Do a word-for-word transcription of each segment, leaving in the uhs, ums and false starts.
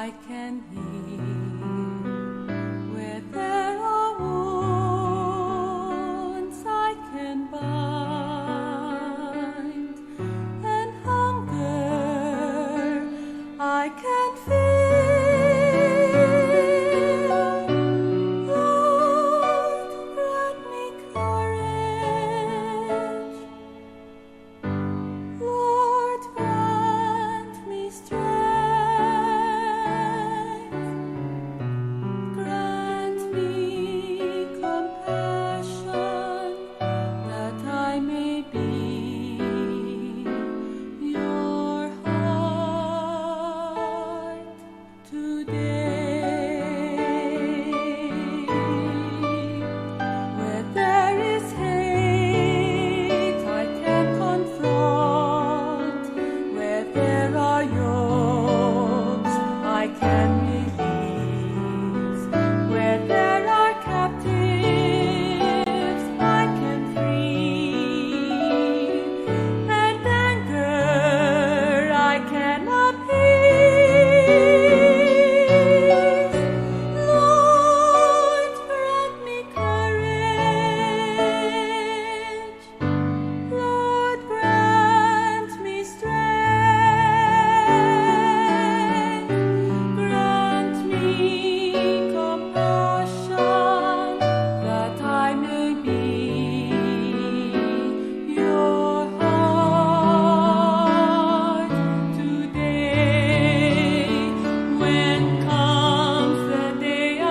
I can heal. Where there are wounds, I can bind, and hunger I can fill. Lord, grant me courage. Lord, grant me strength. Grant me compassion that I may be your heart today. Where there is hate, I can confront. Where there are yokes, I can release. Where there are captives, I can free. And anger I can appease. Lord, grant me courage. Lord, grant me strength. Grant me compassion that I may be your heart today. When comes the day I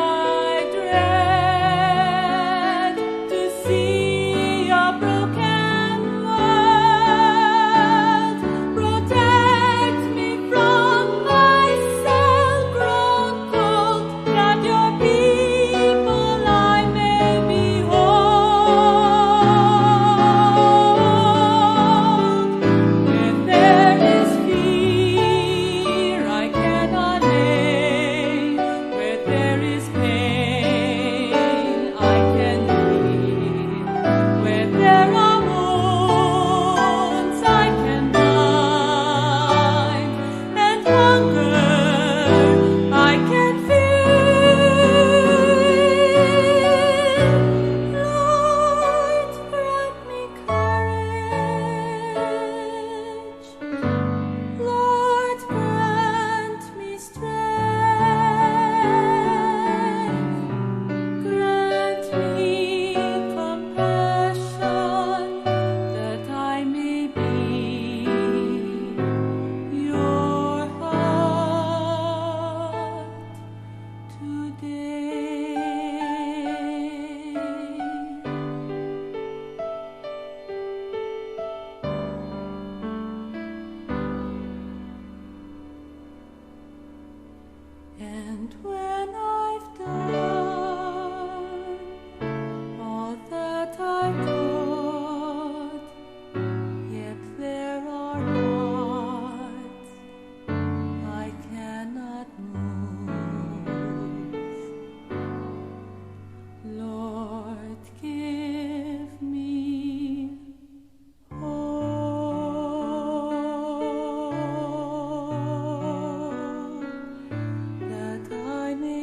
dread, to see a broken world, protect me from myself grown cold, that your people I may behold. Where there is fear, I can allay. Where there is pain, I can heal. Where there are wounds, I can bind, and hunger I can fill. Lord, grant me courage. Lord, grant me strength. Grant me compassion that I may be your heart today. And when I've done all that I could, yet there are hearts I cannot move. Lord, give me hope that I may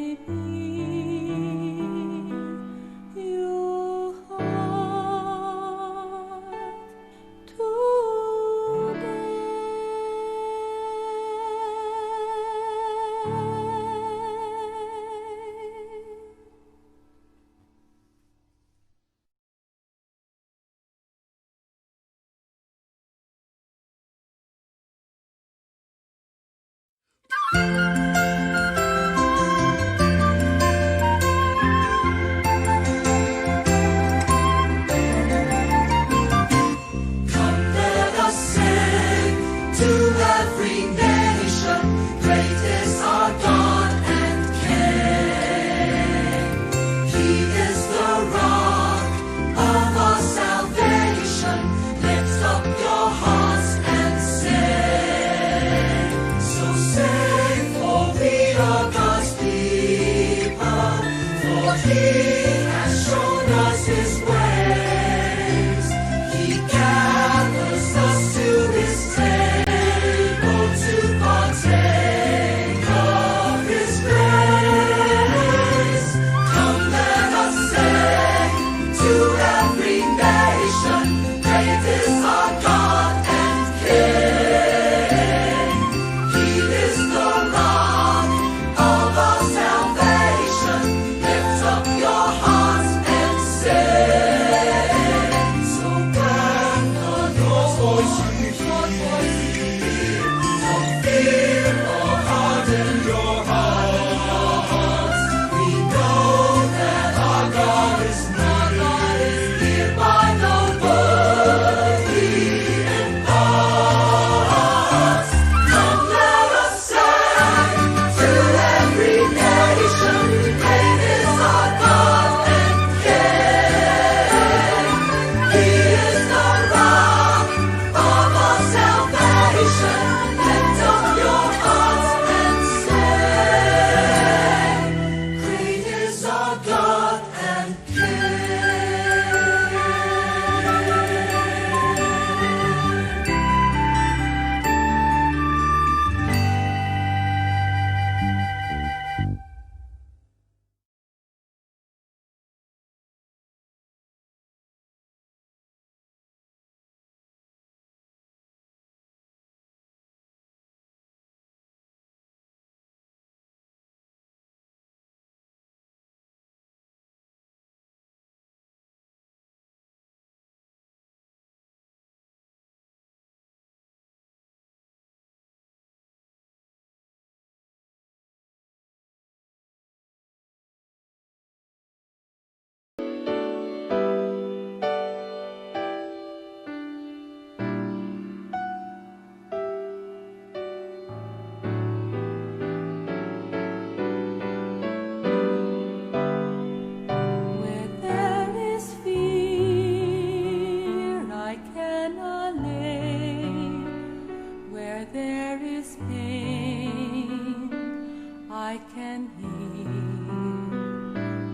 I can heal.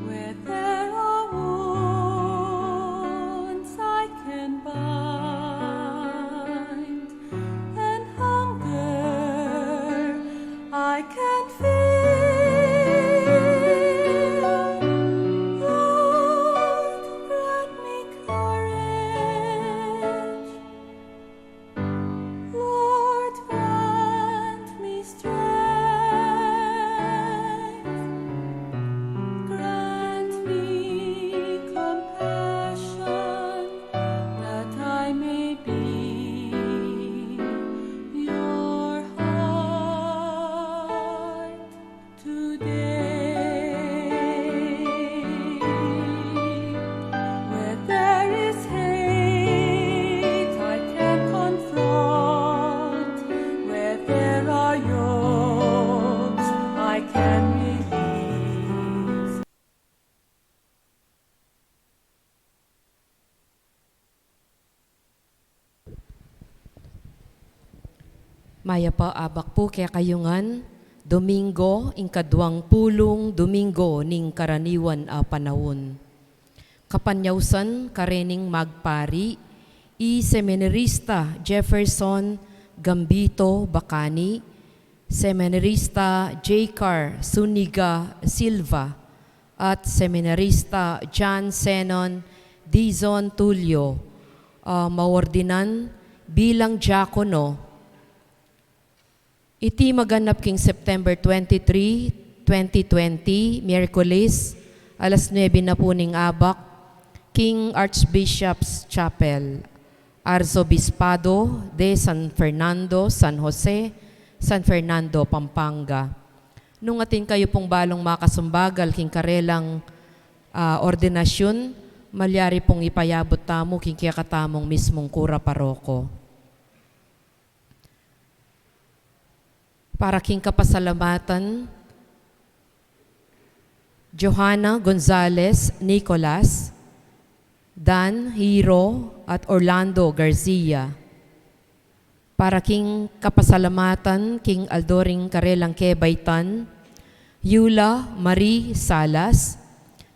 Where there are wounds, I can bind. And hunger, I can fill. Lord, grant me courage. Lord, grant me strength. Grant me compassion that I may be your heart today. Where there is hate, I can confront. Where there are yokes, I can release. Mayap a abak pu kekayu ngan. Domingo, ing kaduang pulung Domingo ning karaniwan a panaun. Kapanyausan karening magpari, i Seminarista Jefferson Gambito Bacani, Seminarista Jaycar Zuniga Silva, at Seminarista John Zenon Dizon Tulio, ah, maordinan bilang diakono. Iti maganap king September twenty-three, twenty twenty, Miyerkules, alas nuebe na pu ning abak, king Archbishop's Chapel, Arzobispado de San Fernando, San Jose, San Fernando, Pampanga. Nung atin kayu pung balung makasumbagal king karelang, ah, ordinasyun, malyari pung ipayabut tamu king kekatamung mismung kura paroko. Para king kapasalamatan, Johanna Gonzalez Nicolas, Dan Hiro, at Orlando Garcia. Para king kapasalamatan king aldo ring karelang kebaitan, Yula Marie Salas,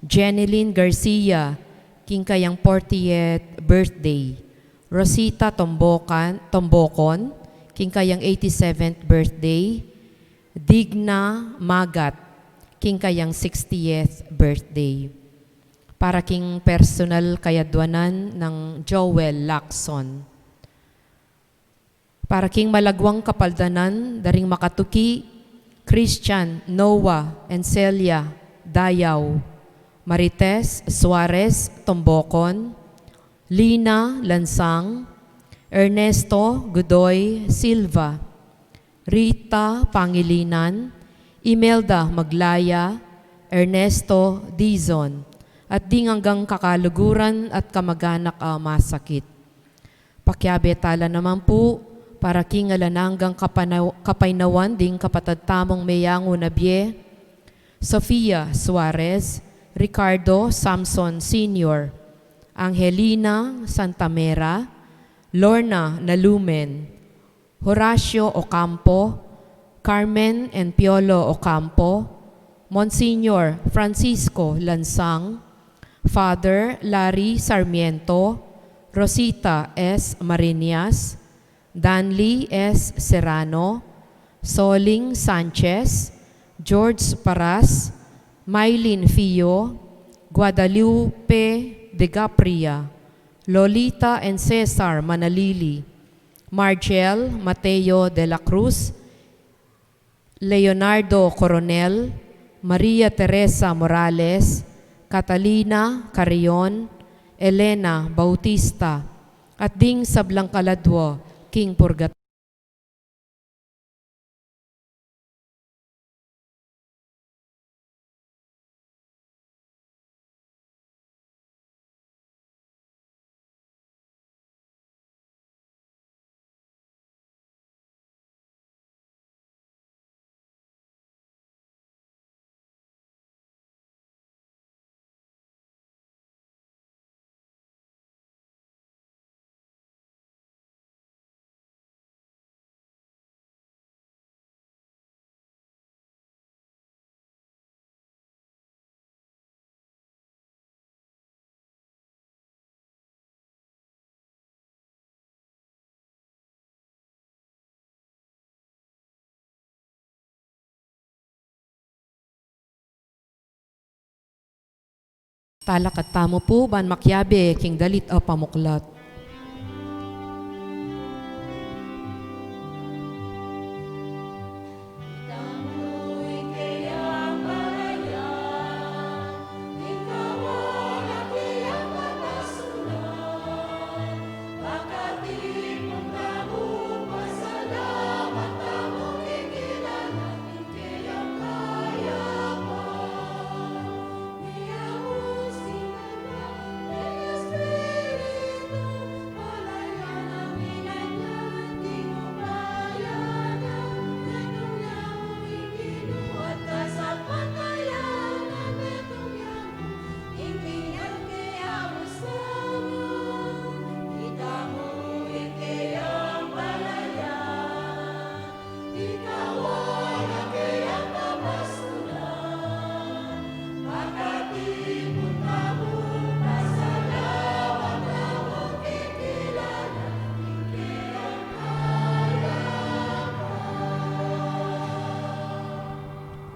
Jenilyn Garcia, king kayang fortieth birthday, Rosita Tombocan, Tombocon, king kayang eighty-seventh birthday, Digna Magat, king kayang sixtieth birthday. Para king personal kayadwanan nang Joel Lacson. Para king malagwang kapaldanan da ring makatuki, Christian Noah and Celia Dayao, Marites Suarez Tombocon, Lina Lansang, Ernesto Godoy Silva, Rita Pangilinan, Imelda Maglaya, Ernesto Dizon, at ding anggang kakaluguran at kamaganak a masakit. Pakiabe tala naman pu para king alang anggang kapanaw-, kapaynawan ding kapatad tamung meyangu na bie, Sofia Suarez, Ricardo Samson Senior, Angelina Santamera, Lorna Nalumen, Horacio Ocampo, Carmen and Piolo Ocampo, Monsignor Francisco Lansang, Father Larry Sarmiento, Rosita S. Marinas, Danley S. Serrano, Soling Sanchez, George Paras, Mylene Fio, Guadalupe de Gapria, Lolita and Cesar Manalili, Margel Mateo de la Cruz, Leonardo Coronel, Maria Teresa Morales, Catalina Carrion, Elena Bautista, at ding sablang kaladwa king purgatorio. Talakad tamu pu ban makiabe king dalit a pamuklat.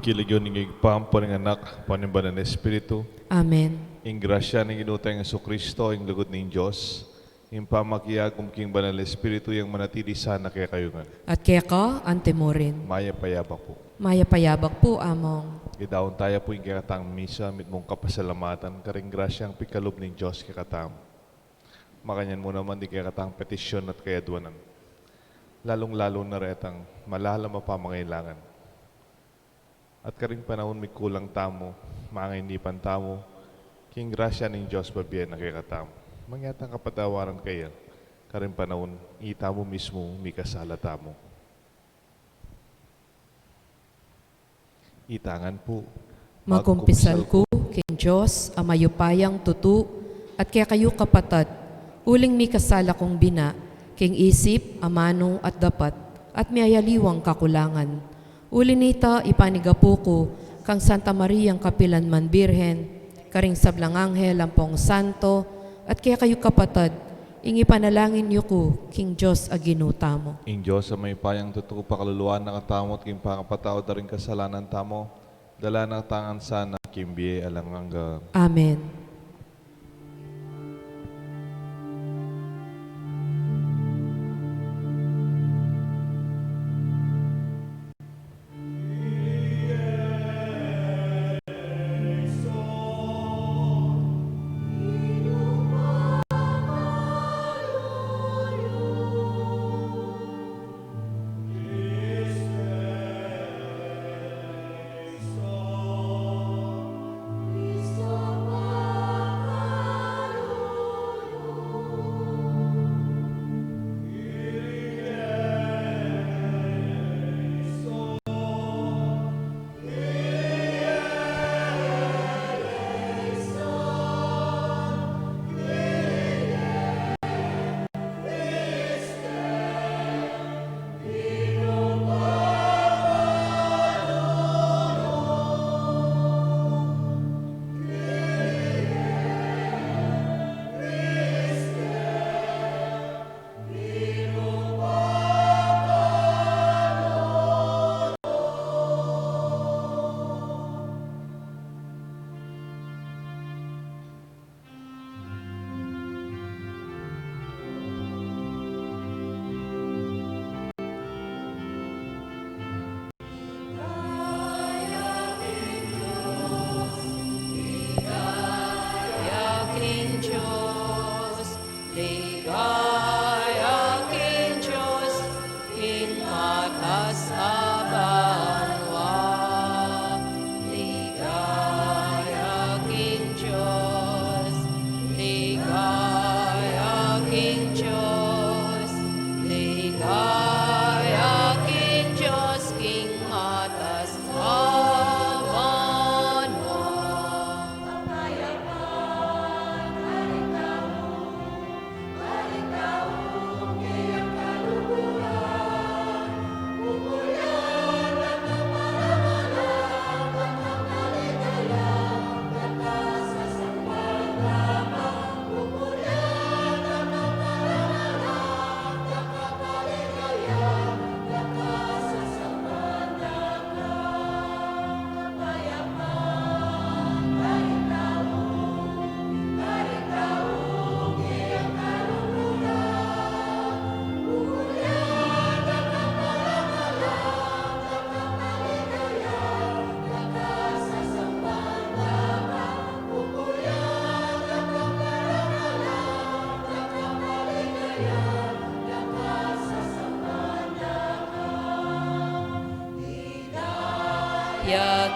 King lagyu ning Ibpa, ampo ning Anak, ampo ning Banal a Espiritu. Amen. Ing grasya ning Ginu tang Jesucristo, ing lugud ning Dios, ing pamakiagum king Banal a Espiritu, yang manatili sana kekayu ngan. At keka antimurin. Mayap a yabak pu. Mayap a yabak pu, Among. Idaun taya pu ing kekatang misa, mitmung kapasalamatan karing grasyang pikalub ning Dios kekatamu. Makanyan mu naman ding kekatang petisyun at kayadwanan, lalung-lalu na retang malalam a pamangailangan. At karing panaun mikulang tamu, mangainipan tamu king grasya ning Dios babie na kekatamu. Mangyatang kapatawaran kaya karing panaun itamu mismu mikasala tamu. Ita ngan pu. Magkumpisal ku king Dios a mayupayang tutu, at kekayu kapatad, uling mikasala kung bina, king isip, amanu, at dapat, at miyayaliwang kakulangan. Uli nita, ipanigapu ku kang Santa Mariang kapilan man Birhen, karing sablang anghel ampong santo, at kekayu kapatad, ing ipanalangin yu ku king Dios a Ginu tamu. Ing Dios a mayupayang tutu pakaluluan na katamu at king pakapatawad da ring kasalanan tamu, dala na katamu ngan sana king bie alang angga. Amen.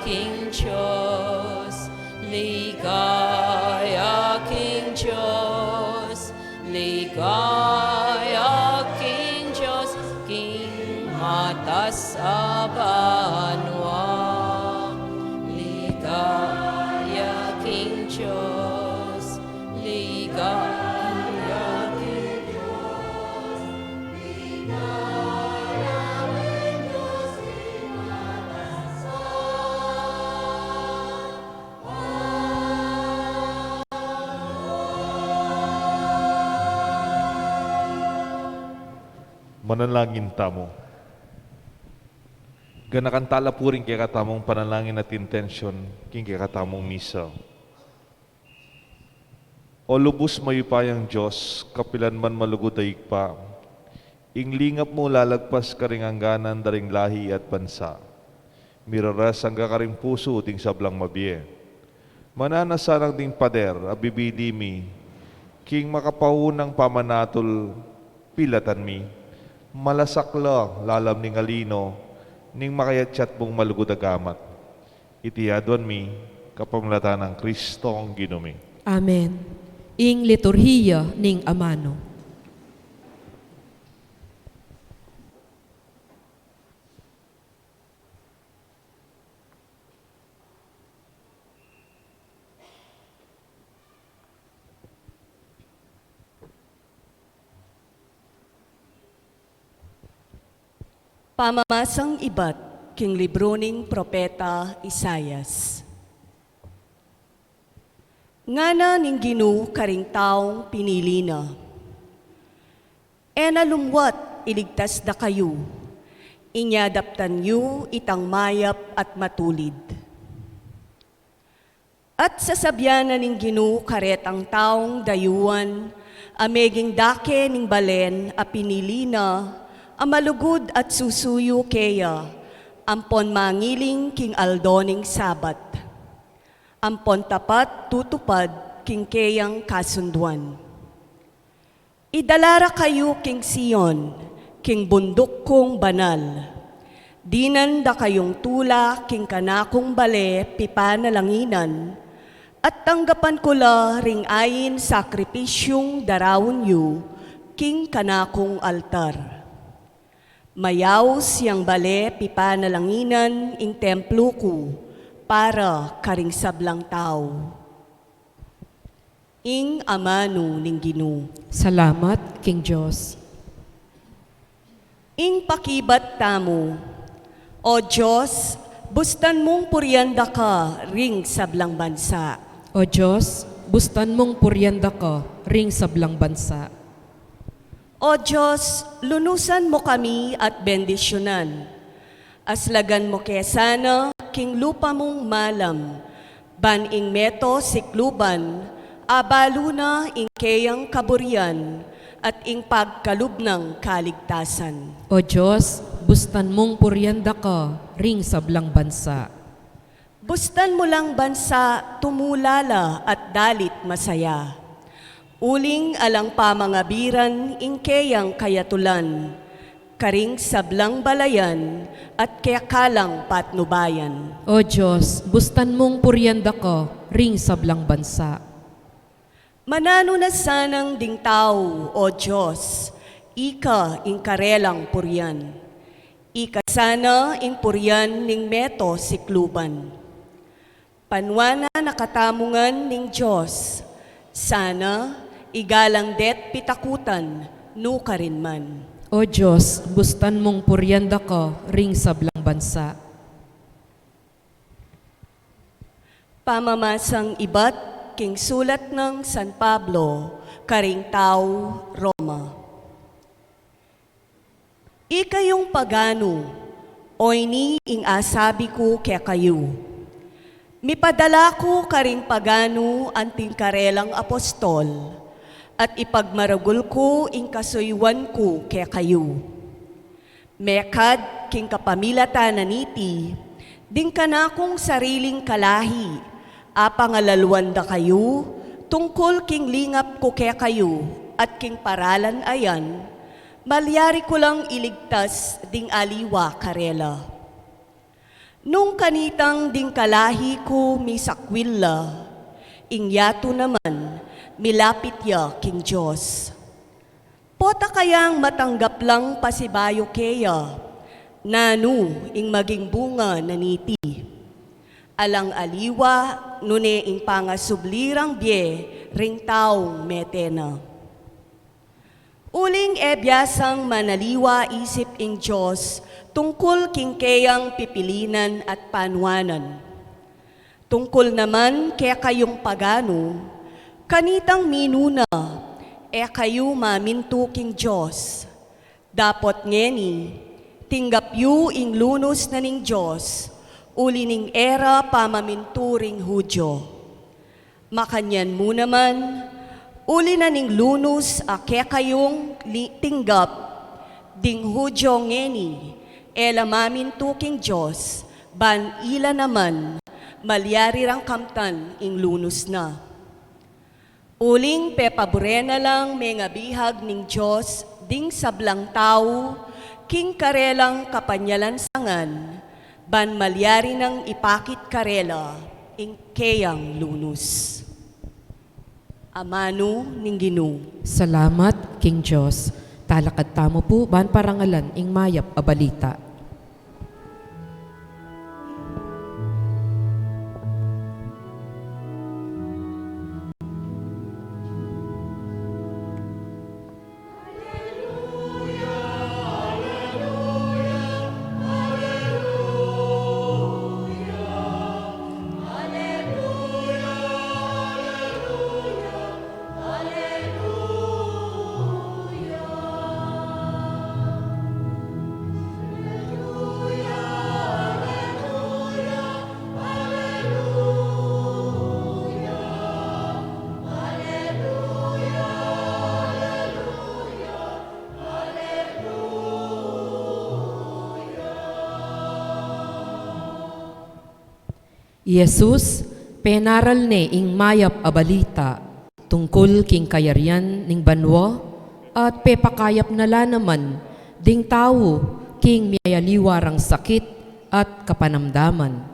King Dios, ligaya king Dios, ligaya king Dios, king matas a banua. Ligaya king Dios, ligaya king Dios. Manalangin tamu. Ganakan tala pu ring kekatamung panalangin at intensyon king kekatamung misa. O lubus mayupayang Dios, kapilan man malugud a Ibpa, ing lingap mu lalagpas karing angganan da ring lahi at bansa. Miraras angga karing pusu ding sablang mabie. Mananu na sanang ding pader a bibili mi king makapaunang pamanatul pilatan mi, malasak la lalam ning alino ning makayatyat mung malugud a gamat. Iti aduan mi kapamilatan nang Kristong Ginu mi. Amen. Ing liturhiya ning amanu. Pamamasang ibat king libru ning propeta Isaias. Ngana ning Ginu karing taung pinili na, e na lumwat iligtas da kayu, inya daptan yu itang mayap at matulid. At sasabian na ning Ginu karetang taung dayuan a meging dake ning balen a pinili na a malugud at susuyu keya, ampon mangiling king aldo ning Sabat, ampon tapat tutupad king keyang kasunduan. Idala ra kayu king Sion, king bunduk kung banal. Dinan da kayung tula king kanakung bale pipanalanginan, at tanggapan ku la ring ain sakripisyung daraun yu king kanakung altar. Mayaus yang bale pipanalanginan ing templu ku para karing sablang tau. Ing amanu ning Ginu. Salamat king Dios. Ing pakibat tamu. O Dios, bustan mung purian da ka ring sablang bansa. O Dios, bustan mung purian da ka ring sablang bansa. O Dios, lunusan mu kami at bendisyunan. Aslagan mu ke sana king lupa mung malam, ban ing meto sikluban, abalu na ing keyang kaburian at ing pagkalub nang kaligtasan. O Dios, bustan mung purian da ka ring sablang bansa. Bustan mu lang bansa tumulala at dalit masaya. Uling alang pamangabiran ing keyang kayatulan, karing sablang balayan at kekalang patnubayan. O Dios, bustan mung purian da ka ring sablang bansa. Mananu na sanang ding tau, O Dios, ika ing karelang purian. Ika sana ing purian ning meto sikluban. Panuan na katamu ngan ning Dios, sana igalang de't pitakutan nukarin man. O Dios, bustan mung purian da ka ring sablang bansa. Pamamasang ibat king sulat nang San Pablo karing tau Roma. Ikayung paganu, oyni ing asabi ku kekayu. Mipadala ku karing paganu anting karelang apostol, at ipagmaragul ku ing kasuyuan ku kekayu. Mekad king kapamilatan na niti, ding kanakung sariling kalahi, apangalaluan da kayu tungkul king lingap ku kekayu at king paralan a yan, malyari ku lang iligtas ding aliwa karela. Nung kanitang ding kalahi ku misakwil la, ing yatu naman milapit ya king Dios. Pota kayang matanggap lang pasibayu keya, nanu ing maging bunga na niti? Alang aliwa nune ing pangasubli rang bie ring taung mete na. Uling e biasang manaliwa isip ing Dios tungkul king keyang pipilinan at panuanan. Tungkul naman kekayung paganu, kanitang minuna, e kayu mamintu king Dios. Dapot ngeni, tinggap yu ing lunus na ning Dios, uli ning e ra pamamintu ring Judio. Makanyan mu naman, uli na ning lunus a kekayung li-, tinggap, ding Judio ngeni, e la mamintu king Dios, ban ila naman, malyari rang kamtan ing lunus na. Uling pepabure na lang mengabihag ning Dios ding sablang tau, king karelang kapanyalansangan, ban malyari nang ipakit karela ing keyang lunus. Amanu ning Ginu. Salamat king Dios. Talakad tamu pu ban parangalan ing mayap a balita. I Jesus, penaral ne ing mayap a balita tungkul king kayarian ning banua, at pepakayap na la naman ding tau king miyayaliwa rang sakit at kapanamdaman.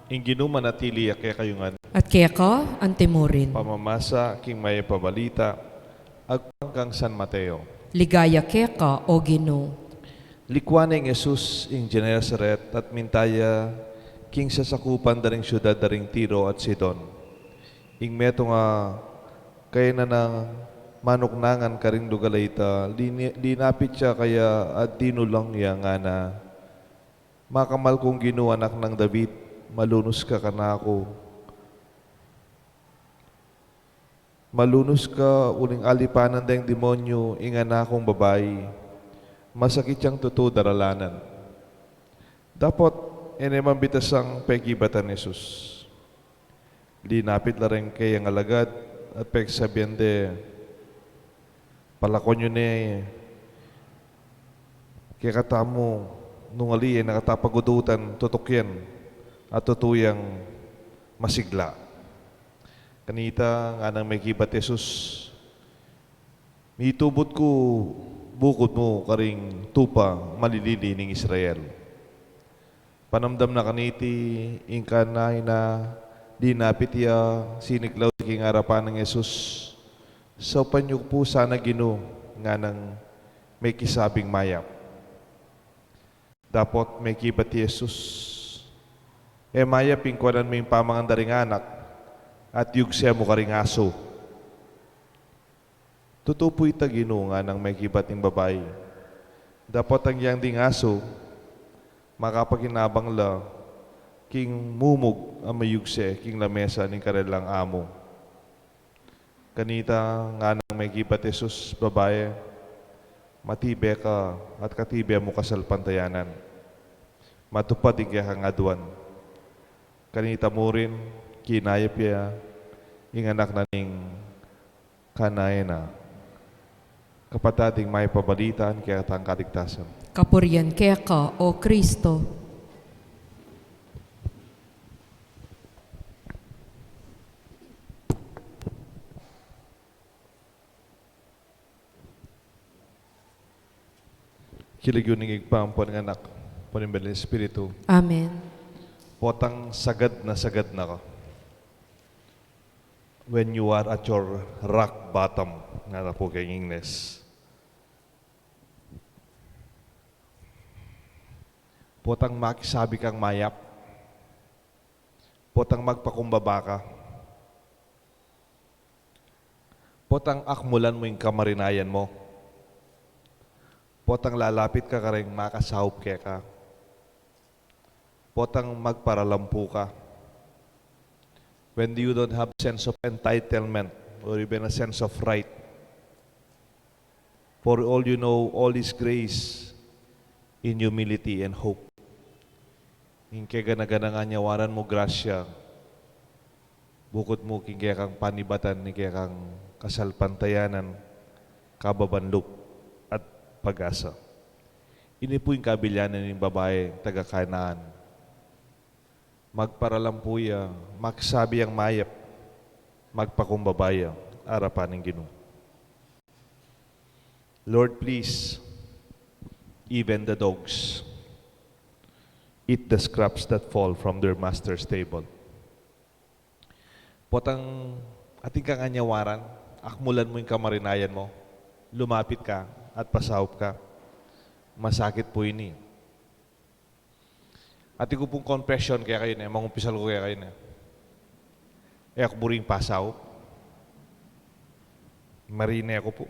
Ing Ginu manatili ya kekayu ngan. At keka antimurin. Pamamasa king mayap a balita agpang kang San Mateo. Ligaya keka, O Ginu. Likuan ne ing Jesus ing Genesaret at minta ya king sasakupan da ring siudad da ring Tiro at Sidon. Ing metung a kayanan nang manuknangan karing lugal a ita, lini-, linapit ya kaya at dinulang ya, ngana, "Makamal kung Ginu, anak nang David, malunus ka kanaku. Malunus ka, uling alipanan deng demonyu ing anak kung babai. Masakit yang tutu daralanan." Dapot e ne man bitasang pekibat nang Jesus. Linapit la ring keyang alagad at peksabian de, "Palakwan yu ne kekatamu, nung ali e na kata pagudutan, tutukian, at tutu yang masigla." Kanita nganang mekibat Jesus, "Mitubud ku bukud mu karing tupa malilili ning Israel." Panamdam na kaniti ing kanayan na, linapit ya, siniklaud king arapan nang Jesus. "Saupan yu pu sana, Ginu," nganang mekisabing mayap. Dapot mekibat i Jesus, "E mayap ing kuanan mu ing pamangan da ring anak at yugse mu karing asu." "Tutu pu ita, Ginu," nganang mekibat ing babai. "Dapot agyang ding asu, makapakinabang la king mumug a mayugse king lamesa ning karelang amu." Kanita nganang mekibat Jesus, "Babai, matibe ka at katibe mu kasalpantayanan. Matupad ing kekang aduan." Kanita murin, kinayap ya ing anak na ning kanayan na. Kapatad, ing mayap a balita ning kekatang kaligtasan. Kapurian keka, O Kristo. King lagyu ning Ibpa, ampon ning Anak, ampon ning Banal a Espiritu. Amen. Potang sagad na sagad na ka. When you are at your rock bottom, ngana pu keng Ingles. Potang makisabi kang mayap. Potang magpakumbaba ka. Potang akmulan mu ing kamarinayan mu. Potang lalapit ka kareng makasaup keka. Potang magparalampu ka. When you don't have sense of entitlement or even a sense of right. For all you know, all is grace in humility and hope. Ing kegana-ganang anyawaran mu grasya, bukud mu king kekang panibatan ning kekang kasalpantayanan, kababan lub, at pag-asa. Ini pu ing kabilyanan ning babai taga Canaan. Magparalampu ya, magsabi yang mayap, magpakumbaba ya arapan ning Ginu. Lord, please, even the dogs eat the scraps that fall from their master's table. Potang atin kang anyawaran, akmulan mu ing kamarinayan mu, lumapit ka at pasaup ka. Masakit pu ini. Atin ku pung confession kekayu ne, mangumpisal ku kekayu ne. E ku buring pasaup. Marine ku pu.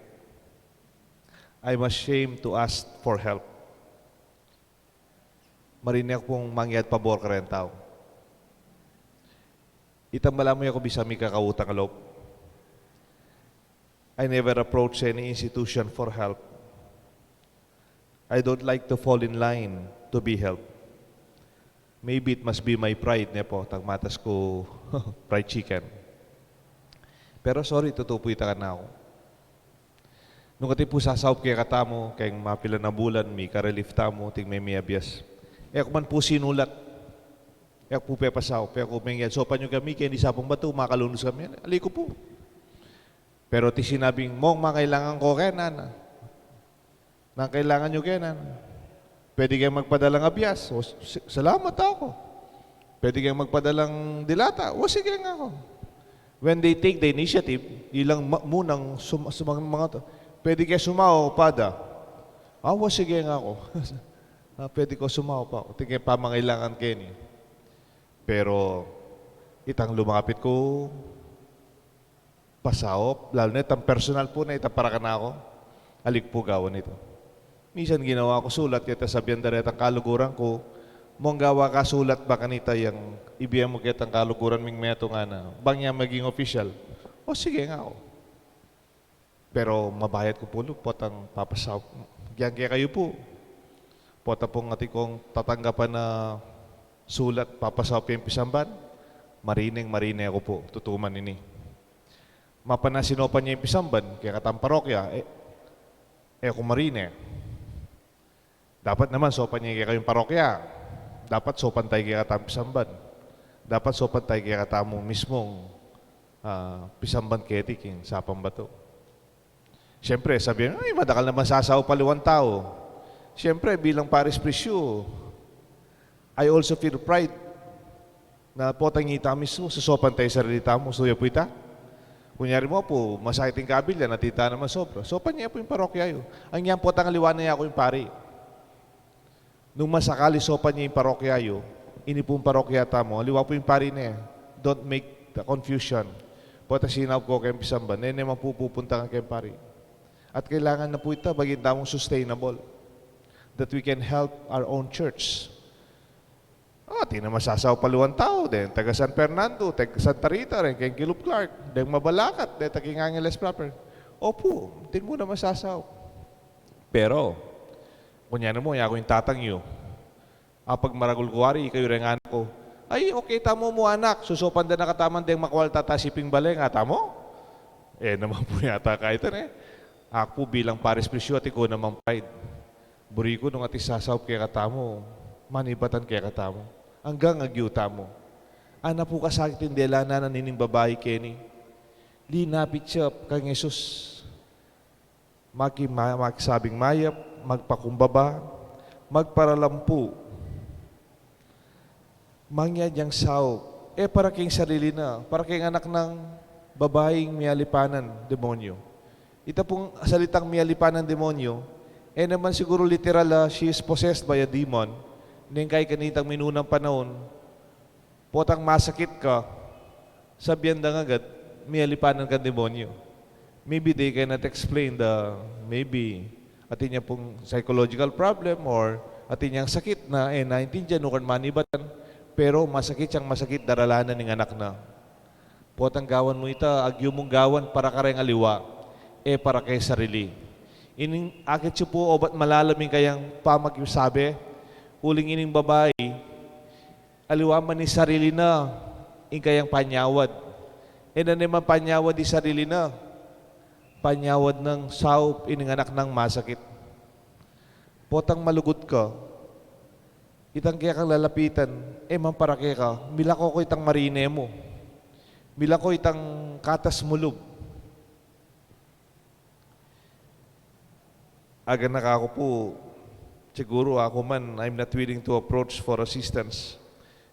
I'm ashamed to ask for help. Marine ku pung mangyad pabor kareng tau. Itang balamu e ku bisa mikakautang lub. I never approach any institution for help. I don't like to fall in line to be helped. Maybe it must be my pride, ne pu, tang matas ku fried chicken. Pero sorry, tutu pu ita kanaku. Nung atin pu sasaup kekatamu, keng mapilan a bulan, mika-relief tamu, atin me miyabias. E ku man pu sinulat. E ku pu pepasaup, e ku mengyad, saupan yu kami keni Sapang Batu, makalunus kami. Ali ku pu. Pero atin sinabing, "Mong, mangailangan ko kenan. Nanu kailangan yu kenan? Pwede keng magpadalang abias." "O, s-, salamat," aku. "Pwede keng magpadalang dilata?" "O, sige," ngaku. When they take the initiative, ilang ma-, munang sum-, sumang mga to, "Pwede keng sumaup, Pada?" "Ah, o, sige," ngaku. "Ah, pwede ku sumaup, Pada. Atin keng pamangailangan keni." Pero itang lumapit ku pasaup, lalu na itang personal pu na, itang para kanaku, ali ku pu gawan itu. Minsan ginawa ku sulat, keta sabian da retang kaluguran ku, "Mong, gawa ka sulat ba kanita yang ibie mu ketang kaluguran ming metung, ngana, bang ya maging official." "O, sige," ngaku. Pero mabayat ku pu lub, potang papasaup. Gyan kekayu pu. Pota pung atin kung tatanggapan a sulat, papasaup yang pisamban, marineng marine ku pu, tutu man ini. Mapanasinupan ya ing pisamban kekatang parokya, e, e ku marine. Dapat naman saupan ye kekayung parokya. Dapat saupan tayu kekatang pisamban. Dapat saupan tayu kekatamu mismung, ah, pisamban keti king Sapang Batu. Siyempre, sabi, "Ay, madakal naman sasaup aliwang tau." Siyempre, bilang parish priest, I also feel pride na potang ita mismu, susaupan tayu sarili tamu, suya pu ita. Kunyari mu pu, masakit ing kabilyan, atin ta naman sobra. Saupan ye pu ing parokya yu. Inyang potang aliwa na yaku ing pari. Nung masakali saupan ye ing parokya yu, ini pung parokya tamu, aliwa pu ing pari ne. Don't make the confusion. Pota sinaup ko keng pisamban, e ne man pu pupunta keng pari. At kailangan na pu ita, baging tamung sustainable. That we can help our own church. O, atin naman sasaup aliwang tau, deng taga San Fernando, taga Santa Rita, deng keng Kilop Clark, deng Mabalacat, deng taga Angeles proper. Opu, atin mu naman sasaup. Pero, kunyari mu, yaku ing tatang yu. Apag maragul ku wari, ikayu reng anak ku, "Ay, okay tamu mu, anak, susaupan da na katamu deng makwalta ta siping bale," ngatamu? E naman pu yata kaytan e. Aku bilang Parish Priest, atin ku namang pride. Buri ku nung atin sasaup kekatamu, manibatan kekatamu. Anggang agyu tamu. Ana pu kasakit ing dela na nining babai keni. Linapit ya kang Jesus. Maki-, ma-, makisabing mayap, magpakumbaba, magparalampu. Mangyadyang saup, e para keng sarili na, para keng anak nang babaing mialipanan demonyo. Ita pung salitang mialipanan demonyo, e naman siguru literal a she is possessed by a demon, neng kay kanitang minunang panaun, potang masakit ka, sabian da agad, mialipanan kang demonyo. Maybe they cannot explain the, maybe, atin yang pung psychological problem or atin yang sakit na, e, naintindian o kan manibatan, pero masakit yang masakit, daralan na ning anak na. Potang gawan mu ita, agyu mung gawan para kareng aliwa, e para keng sarili. Ining akit yu pu obat malalam ing kayang pamakisabi, uling ining babai, aliwa man ing sarili na, ing kayang panyawad. E na naman panyawad ing sarili na, panyawad nang saup ining anak nang masakit. Potang malugud ka, itang kekang lalapitan, e man para keka, milako ku itang marine mu. Milako itang katas mu lub. Aganak aku pu, siguru aku man, I'm not willing to approach for assistance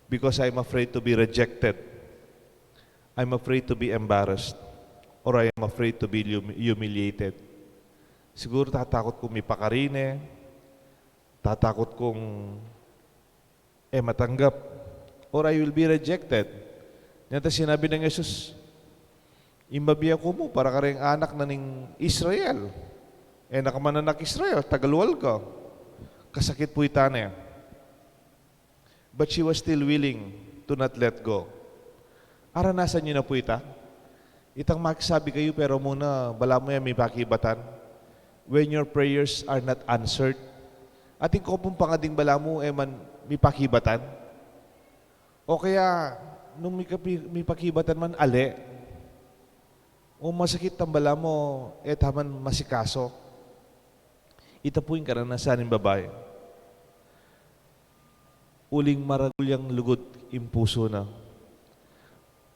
because I'm afraid to be rejected. I'm afraid to be embarrassed. Or I am afraid to be hum-, humiliated. Siguru tatakut kung mipakarine, tatakut kung e matanggap, or I will be rejected. Nyata sinabi nang Jesus, ing mabie ku mu para kareng anak na ning Israel. E na ka man anak Israel, taga lual ka. Kasakit pu ita ne. But she was still willing to not let go. Aranasan yu na pu ita. Itang makisabi kayu, pero muna, balamu e mipakibatan. When your prayers are not answered, atin ku pung pangading balamu e man mipakibatan. O kaya, nung mikapi-, mipakibatan man, ale. O masakit tang balamu, e ta man masikaso. Ita pu ing karanasan ning babai. Uling maragul yang lugud ing pusu na.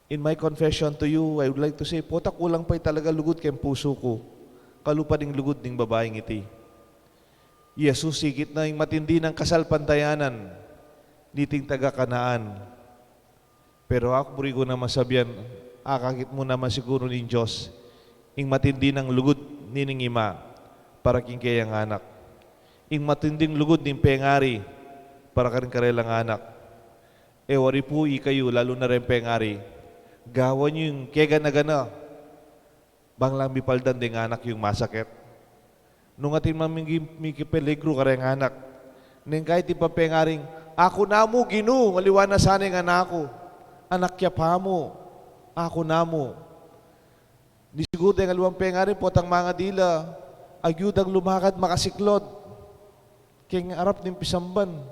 In my confession to you, I would like to say, pota kulang pa talaga lugud keng pusu ku, kalupa ding lugud ning babaing iti. I Jesus ikit na ing matindi nang kasalpantayanan niting taga Canaan. Pero aku, buri ku naman sabian, akakit mu naman siguru ning Dios ing matindi nang lugud nining ima para king keyang anak. Ing matinding lugud ning pengari para karing karelang anak. E wari pu ikayu, lalu na reng pengari, gawan yu ing kegana-gana bang lang mipaldan deng anak yung masakit. Nung atin mang miki-, mikipeligru kareng anak, neng kaybat ing pengaring, "Aku na mu, Ginu, aliwa na sana ing anak ku." Anak ya pa mu, "Aku na mu." Ni siguru deng aliwang pengari, potang mangadi la, agyu dang lumakad makasiklod keng arap ning pisamban.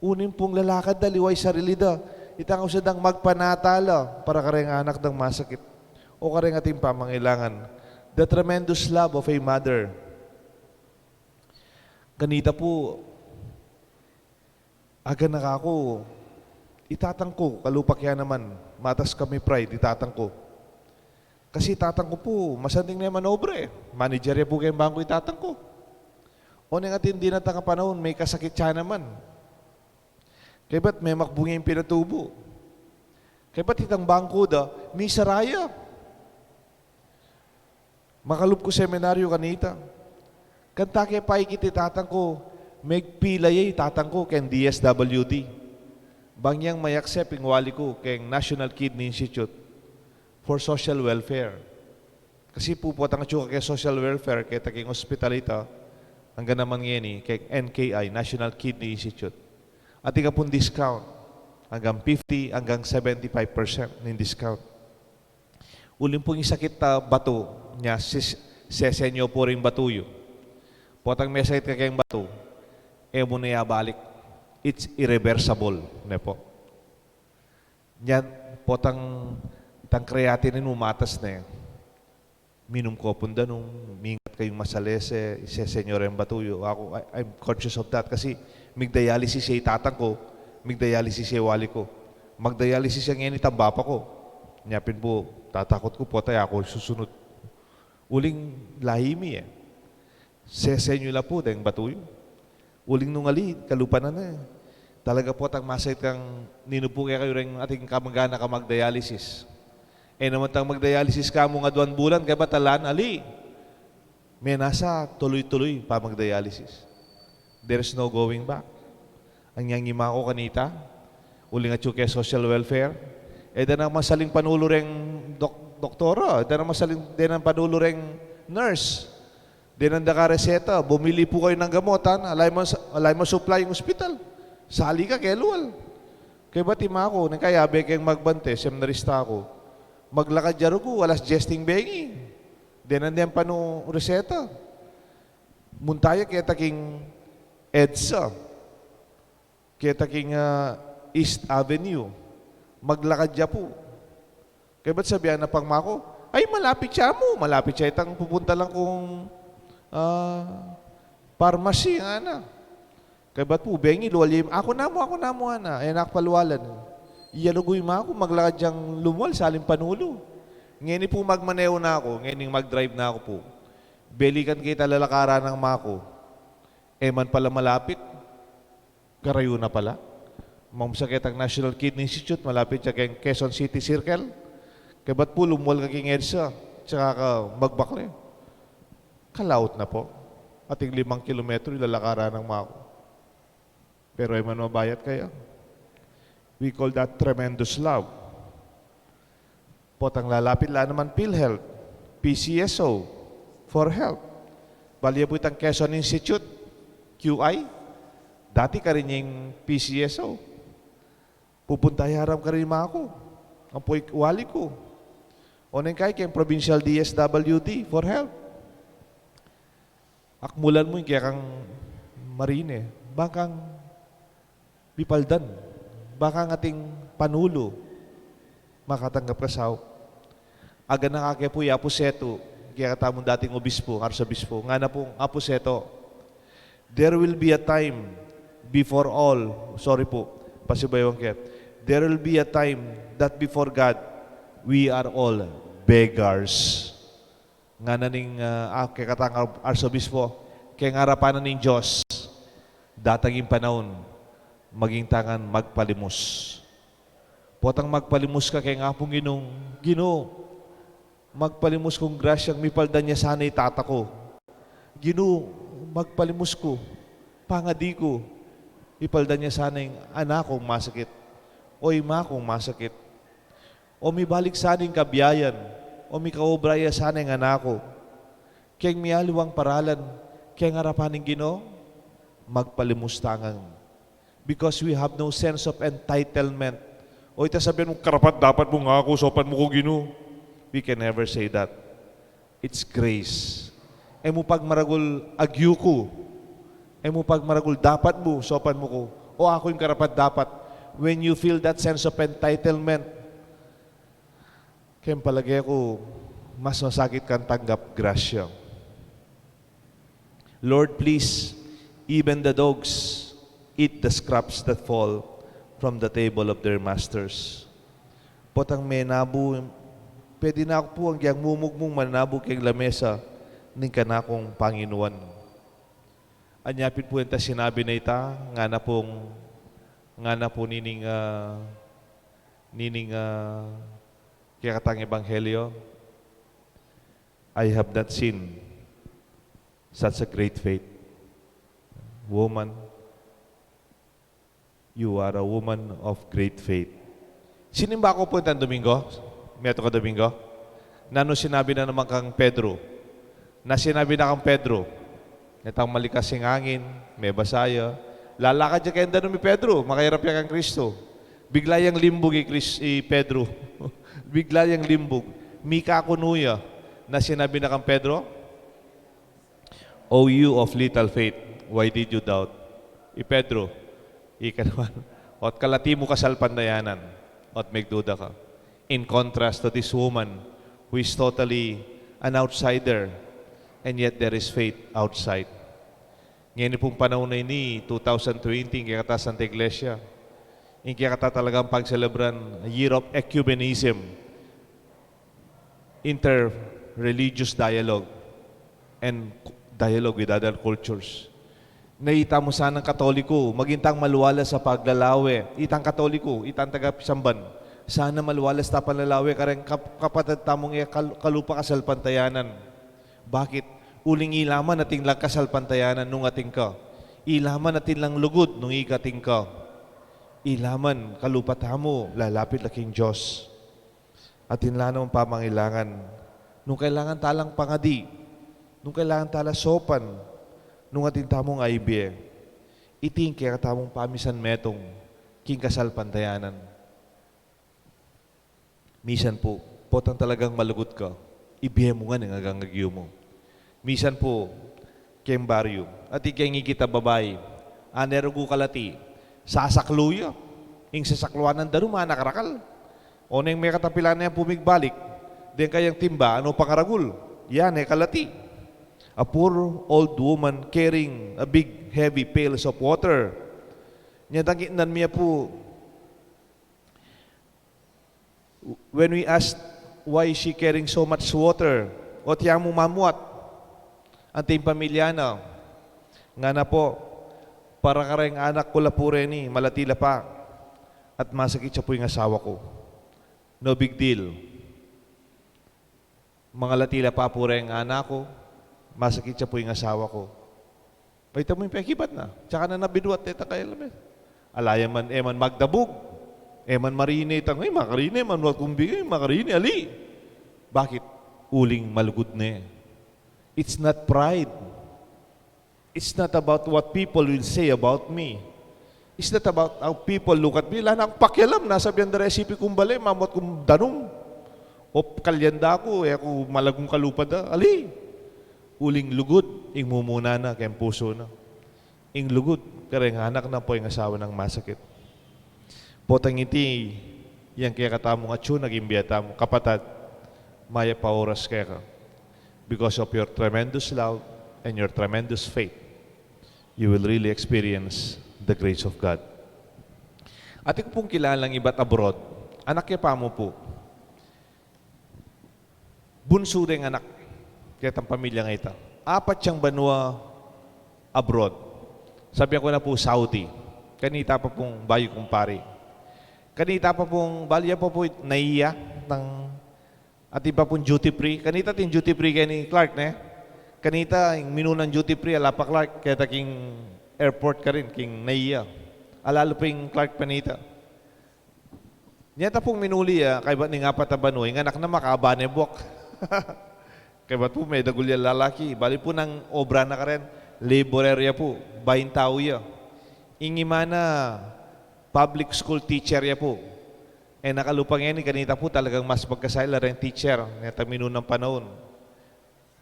Uling pung lalakad da, aliwa ing sarili da. Itang ausan dang magpanatala para kareng anak dang masakit o kareng ating pamangailangan. The tremendous love of a mother. Kanita pu, aganak aku, i tatang ku, kalupa ke naman, matas kami pride, i tatang ku. Kasi i tatang ku pu, masanding ne manobre. Manager ya pu keng bangku i tatang ku. O neng atin dinatang a panaun, mikasakit ya naman. Kaybat memakbu ya ing pinatubu. Kaybat itang bangku da, misara ya. Makalub ku seminaryo kanita. Kanta ke paikit i tatang ku, megpila ya i tatang ku keng D S W D. Bang yang ma-accept ing wali ku keng National Kidney Institute for social welfare. Kasi pu potang atyu ka keng social welfare, keta keng ospital ita, anggang naman ngeni keng N K I, National Kidney Institute. Atin ka pung discount, anggang fifty, anggang seventy-five percent ning discount. Uling pung ing sakit a batu, nya sis-, sesenyo pu ring batu yu. Potang mesakit ka keng batu, e mu na ya balik. It's irreversible, ne pu. Nya, potang itang creatinine mu matas ne. Minum ko pung danum, mingat kayung masalese, isesenyo reng batu yu. Aku, I, I'm conscious of that kasi mig-dialysis ya i tatang ku, mig-dialysis ya i wali ku. Mag-dialysis ya ngeni itang bapa ku. Nya pin pu, tatakut ku pota e ku susunut. Uling lahi mi e. Sesenyo la pu deng batu yu. Uling nung ali, kalupa na ne. Talaga potang masakit kang ninu pu kekayu reng ating kamag-anak a mag-dialysis. E naman tang mag-dialysis ka mung aduang bulan, kaybat ala na, ali. Menasa, tuloy-tuloy pa mag-dialysis. There's no going back. Anyang ima ku kanita, uling atyu ke social welfare, e da nang masaling panulu reng dok-, doktora, e da nang masaling, denan panulu reng nurse. Denan da ka reseta, bumili pu kayu nang gamot, ha? Ala yung mas-, ala yung ma-supply ing ospital. Sali ka, kelual. Kaybat ima ku, neng kayabe keng magbante, seminarista ku. Maglakad ya rugu, alas dyes ning bengi. Denan deng panu reseta. Munta ya keta king EDSA. Keta king, ah, East Avenue. Maglakad ya pu. Kaybat sabian na pang ima ku, "Ay, malapit ya mu, malapit ya itang pupunta lang kung, ah, pharmacy," ngana. Kaybat pu, bengi, lual ya, "Aku na mu, aku na mu," ngana. E na ku palualan. Iya rugu ima ku, maglakad yang lumual, saling panulu. Ngeni pu magmaneho na ku, ngeni mag-drive na ku pu. Belikan ke ita lalakaran nang ima ku. E man pala malapit. Karayu na pala. Mamsa ketang National Kidney Institute, malapit ya keng Quezon City Circle. Kaybat pu lumual ka king EDSA, tsaka ka magbakle. Kalaut na pu. Ating limang kilometro, ilalakaran nang ima ku. Pero e man mabayat kaya. We call that tremendous love. Potang lalapit la naman PhilHealth, P C S O, for help. Bale ya pu itang Quezon Institute, Q I, dati karin ya ing P C S O. Pupunta ya ram karin ima ku, ampo ing wali ku. O neng kayi keng provincial D S W D for help. Akmulan mu ing kekang marine, bang kang mipaldan, bang kang ating panulu, makatanggap ka saup. Aganaka ke pu i Apu Seto, kekatamung dating obispo, arsobispo, ngana pung, "Apu Seto, there will be a time before all," sorry pu, pasibayu ke, "there will be a time that before God, we are all beggars." Ngana ning, ah, ah, kekatang ar-, arsobispo, keng arapan na ning Dios, datang ing panaun, maging tang magpalimus. Potang magpalimus ka keng Apung Ginu, "Ginu, magpalimus kung grasyang mipaldan ya sana i tata ku. Ginu, magpalimus ku, pangadi ku, ipaldan ya sana ing anak kung masakit, o ima kung masakit." O mibalik sana ing kabiayan, o mikaobra ya sana ing anak ku. Keng mialiwang paralan, keng arapan ning Ginu, magpalimus tang. Because we have no sense of entitlement. O ita sabian mu, "Karapat-dapat mu nga aku, saupan mu ku, Ginu." We can never say that. It's grace. E mu pagmaragul agyu ku. E mu pagmaragul dapat mu, saupan mu ku. O aku ing karapat-dapat. When you feel that sense of entitlement, keng palage ku, mas masakit kang tanggap grasya. Lord, please, even the dogs eat the scraps that fall from the table of their masters. Potang menabu, pwede na aku pu, agyang mumugmung manabu keng lamesa ning kanakung panginuan. Anya pin pu ita sinabi na ita, ngana pung, ngana pu nining, ah, nining, ah, kekatang ebanghelyo, "I have not seen such a great faith. Woman, you are a woman of great faith." Sinimba ku pu itang Domingo, metung a Domingo. Nanu sinabi na naman kang Pedro? Na sinabi na kang Pedro, itang malikas ing angin, mebasa ya. Lalakad ya keng danum i Pedro, makairap ya kang Kristo. Bigla yang limbug i Kris-, i Pedro. Bigla yang limbug. Mikakunu ya. Na sinabi na kang Pedro, "O you of little faith, why did you doubt?" I Pedro, ika naman, "Ot kalati mu kasalpantayanan, ot megduda ka." In contrast to this woman who is totally an outsider, and yet there is faith outside. Ngeni pung panaun a ini, two thousand twenty, ing kekata Santa Iglesia, ing kekata talagang pagselebran, a year of ecumenism, inter-religious dialogue, and dialogue with other cultures. Na ita mu sanang Katoliko, maging tang maluwalas a paglalawe. Itang Katoliko, itang taga-Pisamban, sana maluwalas ta panlalawe kareng kap-, kapatad tamung e kal-, kalupa kasalpantayanan. Bakit? Uling ila man atin lang kasalpantayanan nung atin ka. Ila man atin lang lugud nung ika atin ka. Ila man kalupa tamu, lalapit la king Dios. Atin la namang pamangailangan, nung kailangan ta lang pangadi, nung kailangan ta lang saupan, nung atin tamung aibie. Iti ing kekatamung pamisan metung king kasalpantayanan. Misan pu, potang talagang malugud ka, ibie mu ngan ing agang agyu mu. Misan pu, keng baryu, atin keng ikit a babai, ane rugu kalati, sasaklu ya. Ing sasakluanan da ru manakarakal. Oneng mekatapilan ne pu migbalik deng kayang timba, anu pangaragul? Yan e kalati. A poor old woman carrying a big heavy pails of water. Nya dang itnan mi ya pu, when we ask why is she carrying so much water, o tiya mu mamuat, anti ing pamilya na. Ngana pu, para kareng anak ku la pu reni, malati la pa, at masakit ya pu ing asawa ku. No big deal. Mangalati la pa pu reng anak ku, masakit ya pu ing asawa ku. Ay, ita mu ing pekibat na. Tsaka na nabiduat, e ta kaya labi. Ala ya man, e man magdabug. E man marine itang, ay, makarine, manuat kung bigay, makarine, ali. Bakit? Uling malugud ne. It's not pride. It's not about what people will say about me. It's not about how people look at me. Ala na kung pakialam, nasabian da reng sipi kung bale, mamuat kung danum. O kalyan da ku, e ku malagung kalupa da. Ali, uling lugud ing mumuna na keng pusu na. Ing lugud kareng anak na, ampo ing asawa nang masakit. Potang iti, yang kekatamung atsu, naging bie tamu, kapatad, mayap a oras keka. Because of your tremendous love and your tremendous faith, you will really experience the grace of God. Atin ku pung kilalang ibat abroad, anak ya pa mu pu. Bunsu deng anak, ketang pamilya ngeni ta. Apat yang banua abroad. Sabian ku na pu Saudi. Kanita pa pung bayu kung pari. Kanita pa pung, bali ya pa pu, NAIA, nang, atin pa pung duty free. Kanita atin duty free keni Clark, ne? Kanita, ing minunang duty free, ala pa Clark, keta king airport karin, king NAIA. Ala lu pa ing Clark panita. Nya ta pung minuli ya, kaybat ning apat a banua, ing anak na makaba ne buak. Kaybat pu medagul ya lalaki, bali pu nang obra na karen, laborer ya pu, baing tau ya. Ing ima na public school teacher ya pu. E na kalupa ngeni, kanita pu talagang mas magkasaya la reng teacher, neta minunang panaun.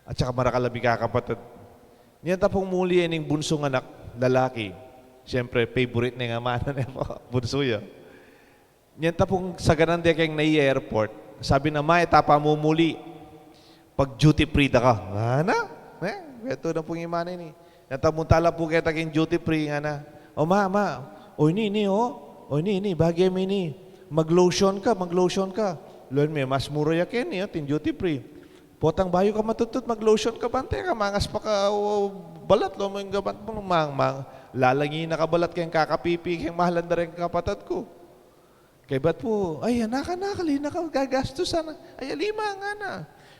At saka marakal a mikakapatad. Nya ta pung muli ya ning bunsung anak, lalaki. Siyempre, favorite ne ning ama na ne pu, bunsu ya. Nya ta pung saganan de keng NAIA airport. Sabi na, "Ma, e ta pa mumuli. Pag duty free da ka." Ngana? E, betu na pung ima na ini. Nya ta munta la pu keta keng duty free, ngana. "O ma, ma. O ini, ini, o. O ini, ini. Bage mi ini. Mag-lotion ka, mag-lotion ka." Lawen me, mas mura ya keni, o, atin duty free. Potang bayu ka matutut, mag-lotion ka bante, ka mangaspa ka, o, balat, lawen me ing gamat mu, mang, mang, lalangi na ka balat keng kakapipi keng mahalan da reng kapatad ku. Kaybat pu, "Ay, anak, anak, ali na ka gagastusan." "Ay, ali ma," ngana.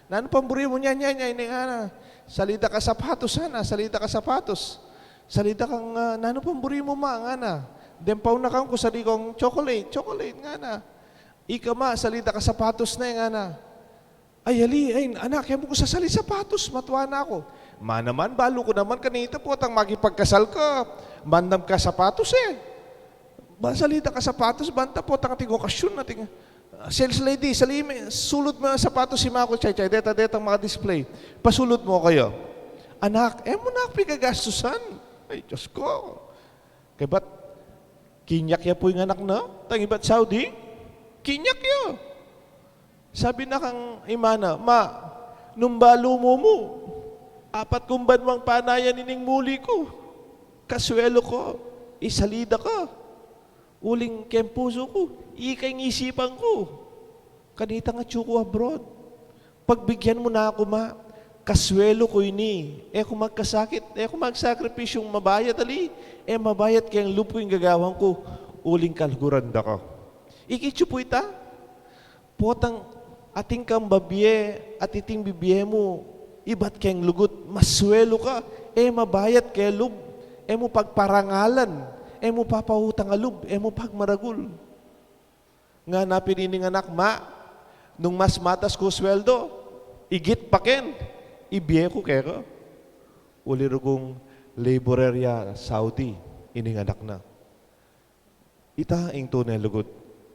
"Nanu pang buri mu?" "Nya, nya, nya, ini," ngana. "Salida ka sapatos," ngana, "salida ka sapatos. Salida kang, ah, nanu pang buri mu, ma?" ngana. "Deng paunakan ku, sali kung chocolate, chocolate," ngana. "Ika ma, salida ka sapatos ne," ngana. "Ay, ali, ay, anak, e mu ku sasali sapatos, matua na ku." "Ma naman, balu ku naman kanita, potang makipagkasal ka, mandam ka sapatos e. Ba, salida ka sapatos, banta potang ating okasyon, ating, ah, sales lady, sali me, sulud mu ing sapatos, ima ku, chay, chay, deta, detang maka-display. Pasulud mu kaya." "Anak, e mu na ku pigagastusan." Ay, Diyos ko. Kaybat, kinyak ya pu ing anak na, tang ibat Saudi, kinyak ya. Sabi na kang ima na, "Ma, Nung balu mu mu, apat kung banwang panayan ining muli ku. Kaswelu ku, isalida ka. Uling keng pusu ku, ika ing isipan ku. Kanitang atyu ku abroad. Pagbigyan mu na ku, Ma. Kaswelu ku ini. E ku magkasakit, e ku magsakripisyung mabayat ali. E mabayat keng lub ku ing gagawan ku. Uling kaluguran da ka. Ikit yu pu ita? Potang atin kang babie at iting bibie mu, ibat keng lugud, maswelu ka, e mabayat keng lub, e mu pagparangalan, e mu papautang a lub, e mu pagmaragul. Ngana pin ining anak, Ma, nung mas matas ku sweldo, igit pa ken ibie ku keka. Uli rugung laborer ya Saudi ining anak na. Ita ing tune lugud.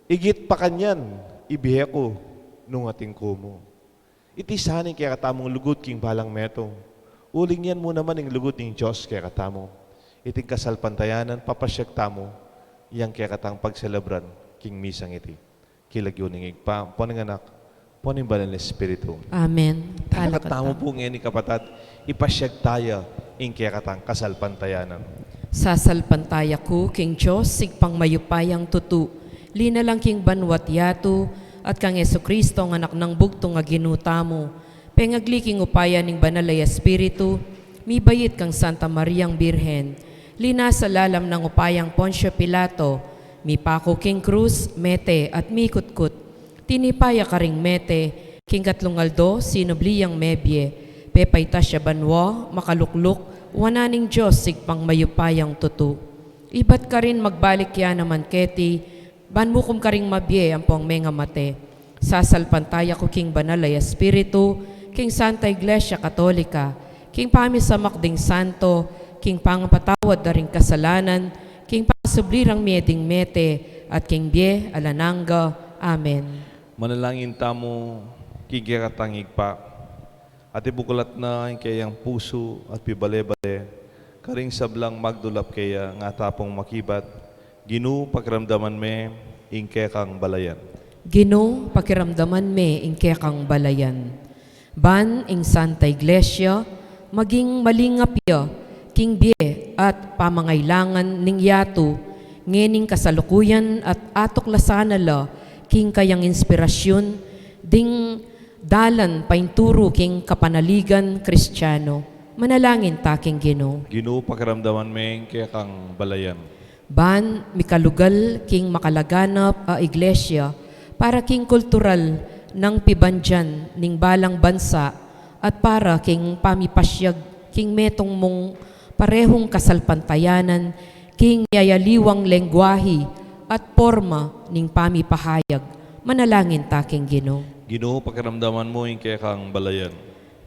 Igit pa kanyan ibie ku nung atin ku mu. Iti sana ing kekatamung lugud king balang metung. Uling yan mu naman ing lugud ning Dios kekatamu. Iting kasalpantayanan, papasyag tamu yang kekatang pagselebran king misang iti. King lagyu ning Ibpa, ampo ning Anak, ampo ning Banal a Espiritu. Amen. Talaga tamu pu ngeni, kapatad, ipasyag taya ing kekatang kasalpantayanan. Sasalpantaya ku king Dios, Ibpang mayupayang tutu, linalang king banua't yatu, at kang Jesucristo, ang Anak nang bugtung a Ginu tamu, pengagli king upaya ning Banal a Espiritu, mibait kang Santa Mariang Birhen, linasa lalam nang upayang Poncio Pilato, mipaku king krus, mete at mikutkut. Tinipa ya karing mete, king katlung aldo sinubli yang mebie, pepaitas ya banua, makalukluk wanan ning Dios Ibpang mayupayang tutu. Ibat karin magbalik ya naman keti, ban mukum karing mabie ampong mengamate. Sasalpantaya ku king Banal a Espiritu, king Santa Iglesia Katolika, king pamisamak ding santo, king pangapatawad da ring kasalanan, king pasubli rang mie ding mete, at king bie alang angga. Amen. Manalangin tamu king kekatang Ibpa, at ibuklat na ing keyang pusu at pibale-bale karing sablang magdulap keya, ngata pung makibat, Ginu, pakiramdaman me ing kekang balayan. Ginu, pakiramdaman me ing kekang balayan. Ban ing Santa Iglesia maging malingap ya king bie at pamangailangan ning yatu, ngening kasalukuyan at atuklasan na la king kayang inspirasyun ding dalan painturu king kapanaligan Kristiano. Manalangin ta king Ginu. Ginu, pakiramdaman me ing kekang balayan. Ban mikalugal king makalaganap a iglesia para king kultural nang pibandian ning balang bansa at para king pamipasyag king metung mung parehung kasalpantayanan king yayaliwang lengguahi at porma ning pamipahayag. Manalangin ta king Ginu. Ginu, pakiramdaman mu ing kekang balayan.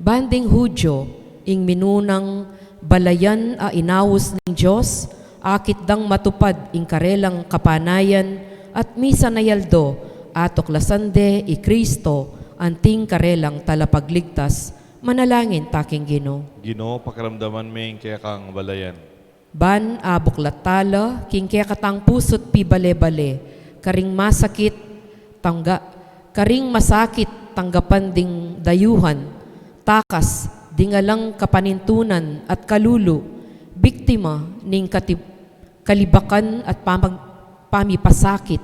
Ban ding Hudyo, ing minunang balayan a inaus ning Dios, akit dang matupad ing karelang kapanayan, at misan a aldo, atuklasan de i Kristo, anting karelang talapagligtas. Manalangin ta king Ginu. Ginu, pakiramdaman me ing kekang balayan. Ban abuklat tala king kekatang pusu't pibale-bale karing masakit tangga-, karing masakit tanggapan ding dayuhan, takas ding alang kapanintunan at kalulu, biktima ning katib-, kalibakan at pamag-, pamipasakit.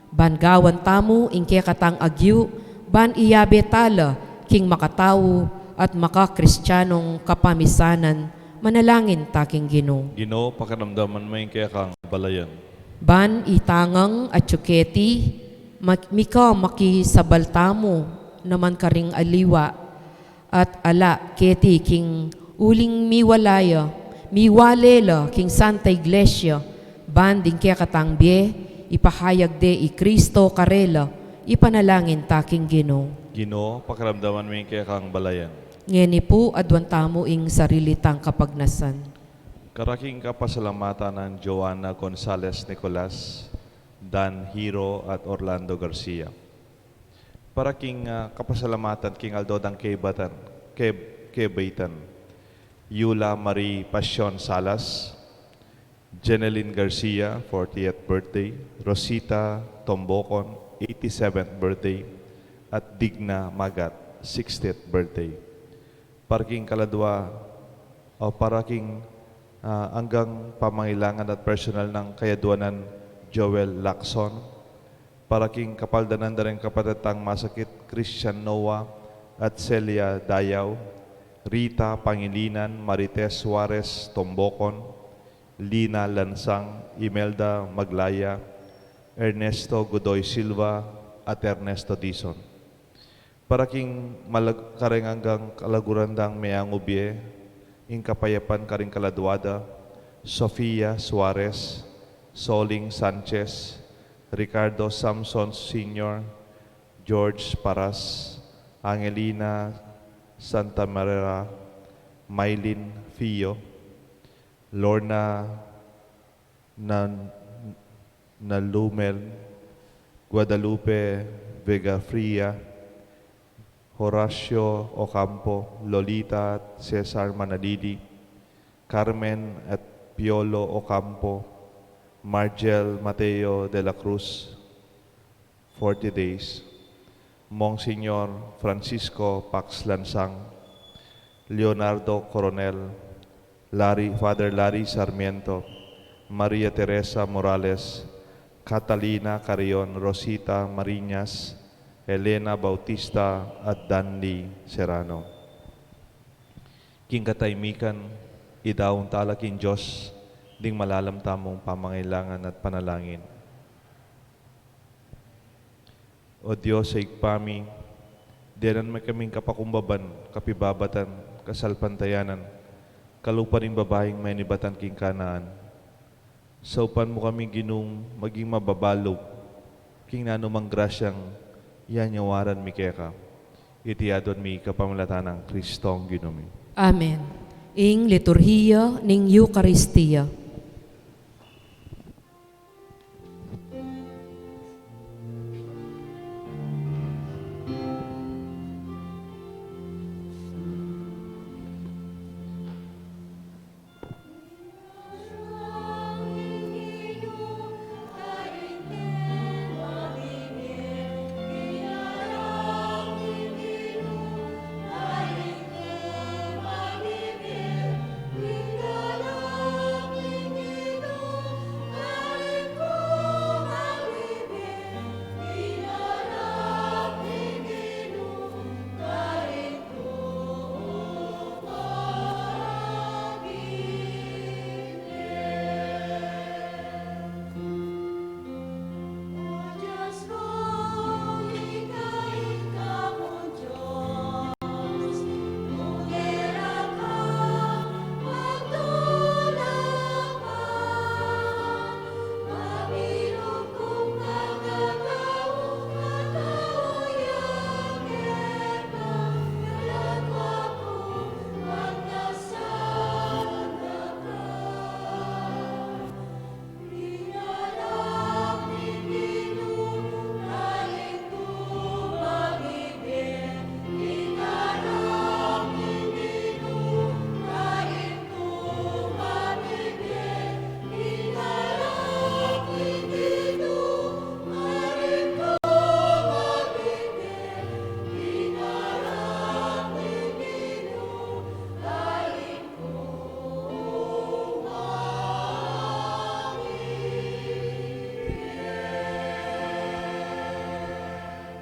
Ban gawan tamu ing kekatang agyu, ban iyabe tala king makatau at makakristianong kapamisanan. Manalangin ta king Ginu. Ginu, pakiramdaman me ing kekang balayan. Ban itang atyu keti, mak-, mika makisabal tamu naman karing aliwa at ala keti king uling miwale ya, miwale la king Santa Iglesia, ban ding kekatang bie, ipahayag de i Kristo karela. Ipanalangin ta king Ginu. Ginu, pakiramdaman me ing kekang balayan. Ngeni pu, aduan tamu ing sarili tang kapagnasan. Karaking kapasalamatan nang Joanna Gonzalez Nicolas, Dan Hiro at Orlando Garcia. Para king, ah, kapasalamatan king aldo dang kebatan, ke-, kebaitan. Yula Marie Pasion Salas, Jeneline Garcia, fortieth birthday, Rosita Tombocon, eighty-seventh birthday, at Digna Magat, sixtieth birthday. Para king kaladua, o para king, ah, anggang pamangailangan at personal nang kayaduanan Joel Lacson, para king kapaldanan da ring kapatad tang masakit, Christian Noah at Celia Dayaw, Rita Pangilinan, Marites Suarez Tombocon, Lina Lansang, Imelda Maglaya, Ernesto Godoy Silva, at Ernesto Dizon. Para king malag-, kareng anggang kalaguran dang meangu bie, ing kapayapan karing kaladua da, Sofia Suarez, Soling Sanchez, Ricardo Samson Senior, George Paras, Angelina Santa Maria, Mylene Fio, Lorna Nan-, Nalumel, Guadalupe Vega Fria, Horacio Ocampo, Lolita at Cesar Manalili, Carmen at Piolo Ocampo, Margel Mateo de la Cruz, forty days, Monsignor Francisco Pax Lansang, Leonardo Coronel, Larry, Father Larry Sarmiento, Maria Teresa Morales, Catalina Carrion, Rosita Mariñas, Elena Bautista, at Danley Serrano. King katahimikan, idaun tala king Dios ding malalam tamung pamangailangan at panalangin. O Dios a Ibpa mi, denan me kaming kapakumbaban, kapibabatan, kasalpantayanan, kalupa ning babaing menibatan king Kanaan. Saupan mu kami, Ginu, maging mababalug king nanumang grasyang yanyawaran mi keka. Iti aduan mi kapamilatan nang Kristong Ginu mi. Amen. Ing liturhiya ning Eukaristia.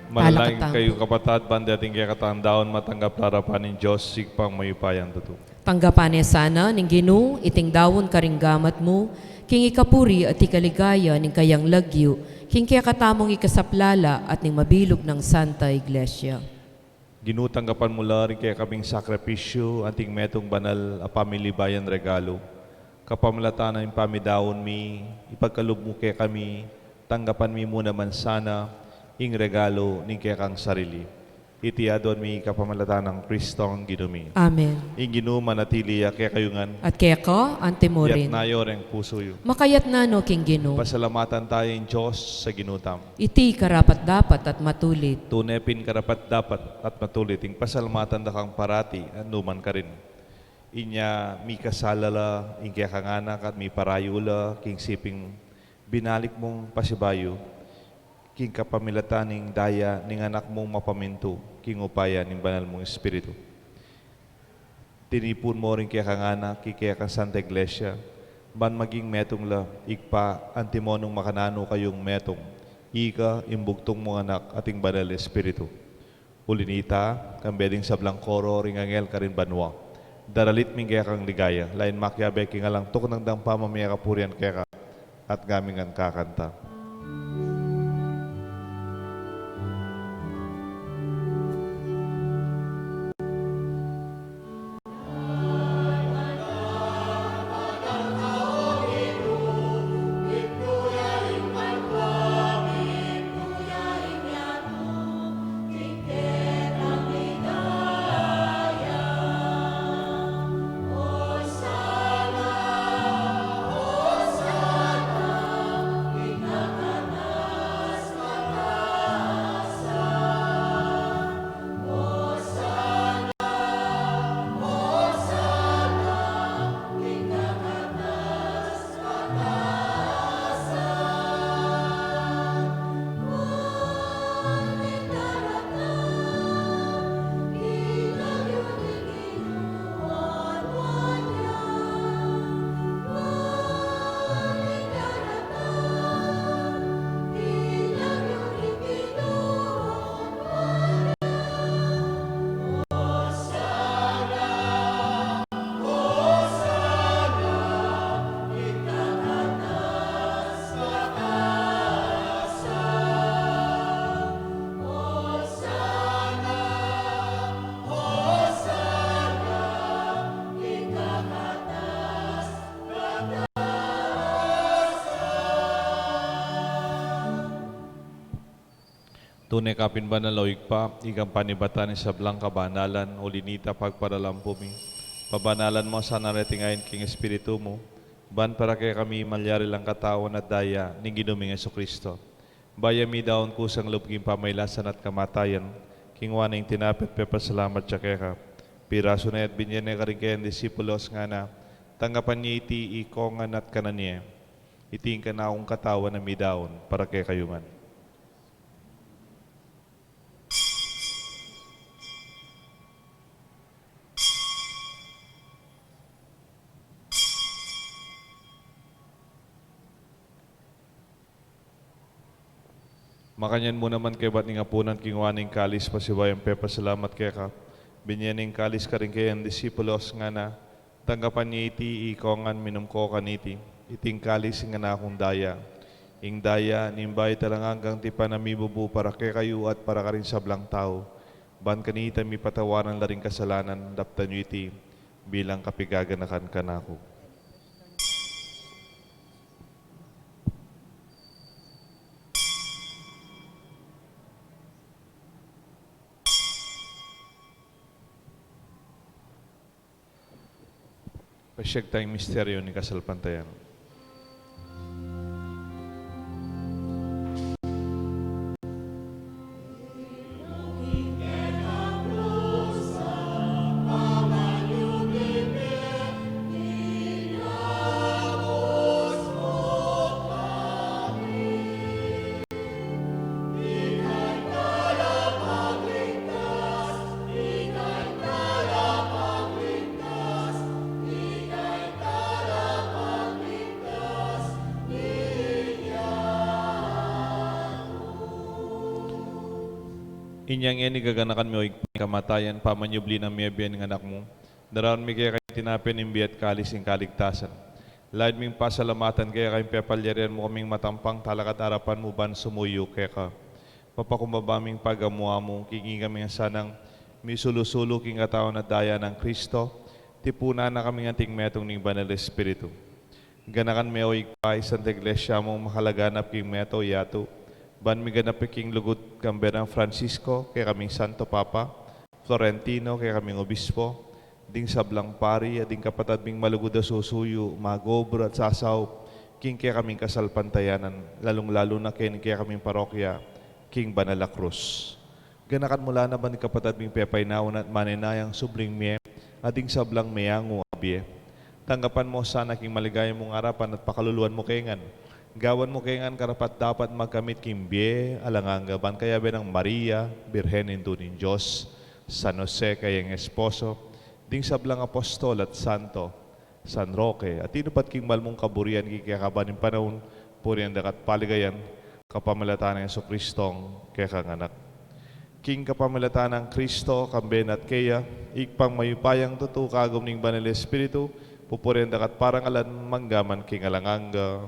Manalangin kayu, kapatad, ban ding kekatang daun matanggap la arapan ning Dios Ibpang mayupayang tutu. Tanggapan ne sana ning Ginu iting daun karing gamat mu, king ikapuri at ikaligaya ning kayang lagyu, king kekatamung ikasaplala at ning mabilug nang Santa Iglesia. Ginu, tanggapan mu la ring kekaming sakripisyu anting metung banal a pamilibayan regalu. Kapamilatan ning pamidaun mi, ipagkalub mu kekami, tanggapan mi mu naman sana ing regalu ning kekang sarili. Iti aduan mi kapamilatan nang Kristong Ginu mi. Amen. Ing Ginu manatili ya kekayu ngan. At keka antimurin. Itas yu reng pusu yu. Makaitas no king Ginu. Pasalamatan taya ing Dios a Ginu tamu. Iti karapat-dapat at matulid. Tune pin karapat-dapat at matulid ing pasalamatan da kang parati at nukarin. Inya mikasala la ing kekang anak at miparayu la king siping binalik mung pasibayu, king kapamilatan ning daya ning anak mung mapamintu, king upaya ning banal mung Espiritu. Tinipun mo ring kekang anak, king kekang Santa Iglesia, ban maging metung la, Ibpa, antimo nung makananu kayung metung, ika ing bugtung mung Anak at ing Banal a Espiritu. Uli na nita, kambe ding sablang koro ring anghel karin banua, daralit mi ing kekang ligaya, lain makiabe king alang tuknang dang pamamie kapurian keka, at ngan mi ngan kakanta. Tune ka pin banal, o Ibpa, ikang panibatan ning sablang kabanalan, uli na nita pagparalampu mi. Pabanalan mo sana reting ain king Espiritu mu, ban para kekami malyari lang katawan at daya ning Ginu ming Jesucristo. Bayu mi daun kusang lub king pamailasan at kamatayan, kinua ne ing tinape at pepasalamat ya keka, pirasu ne at binye ne karing kayang disipulos, ngana, tanggapan ye iti ikongan at kanan ye. Iti ing kanakung katawan a midaun para kekayu ngan. Makanyan mu naman kaybat ning apunan, kinua ne ing kalis, pasibayu yang pepasalamat keka, binye ne ing kalis karing kayang disipulos, ngana, tanggapan ye iti ikongan, minum ko kaniti. Iti ing kalis ning kanakung daya, ing daya ning bayu at alang anggang tipan a mibubu para kekayu at para karing sablang tau, ban kanita mipatawaran la ring kasalanan. Daptan yu iti bilang kapigaganakan kanaku. Pasyag tayang misteryu ning kasalpantayanan. Inya ngeni gaganakan mi, o Ibpa, ing kamatayan, pamanyubli nang mebie ning Anak mu. Daraun mi keka ing tinape ning bie at kalis ning kaligtasan. Lalu ming pasalamatan keka ing pepalyarian mu kaming matampang talakad king arapan mu ban sumuyu keka. Papakumbaba ming pagamu-amu king ikami ngan sanang misulu-sulu king katawan at daya nang Kristo, tipunan na kaming anting metung ning Banal a Espiritu. Ganakan me, o Ibpa, ing Santa Iglesia mung makalaganap king mabilug a yatu, ban miganap ya king lugud, kambe nang Francisco, kekaming Santo Papa, Florentino, kekaming Obispo, ding sablang pari, at ding kapatad ming malugud a susuyu, mag-obra at sasaup king kekaming kasalpantayanan, lalung-lalu na king kekaming parokya king Banal a Krus. Ganakan mu la naman ding kapatad ming pepainawa na at manenayang subling mie, at ding sablang meangu a bie. Tanggapan mu la sana king maligaya mung arapan at pakaluluan mu kami ngan. Gawan mu kami ngan karapat-dapat magkamit king bie alang angga, ban kayabe nang Maria, Birhen Indu ning Dios, San Jose, kayang esposo, ding sablang apostol at santo, San Roque, at tinupad king malmung kaburian king kekaban ning panaun, purian da ka at paligayan, kapamilatan nang Jesucristong kekang Anak. King kapamilatan nang Kristo, kambe na at keya, Ibpang mayupayang tutu, kagum ning Banal Espiritu, pupurian da ka at parangalan, mangga man king alang angga.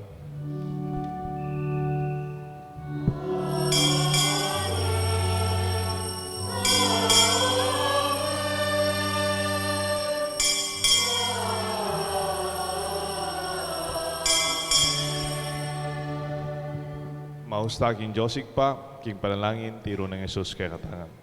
Maus ta king Dios Ibpa, king panalangin, tiru nang Jesus kekatamu.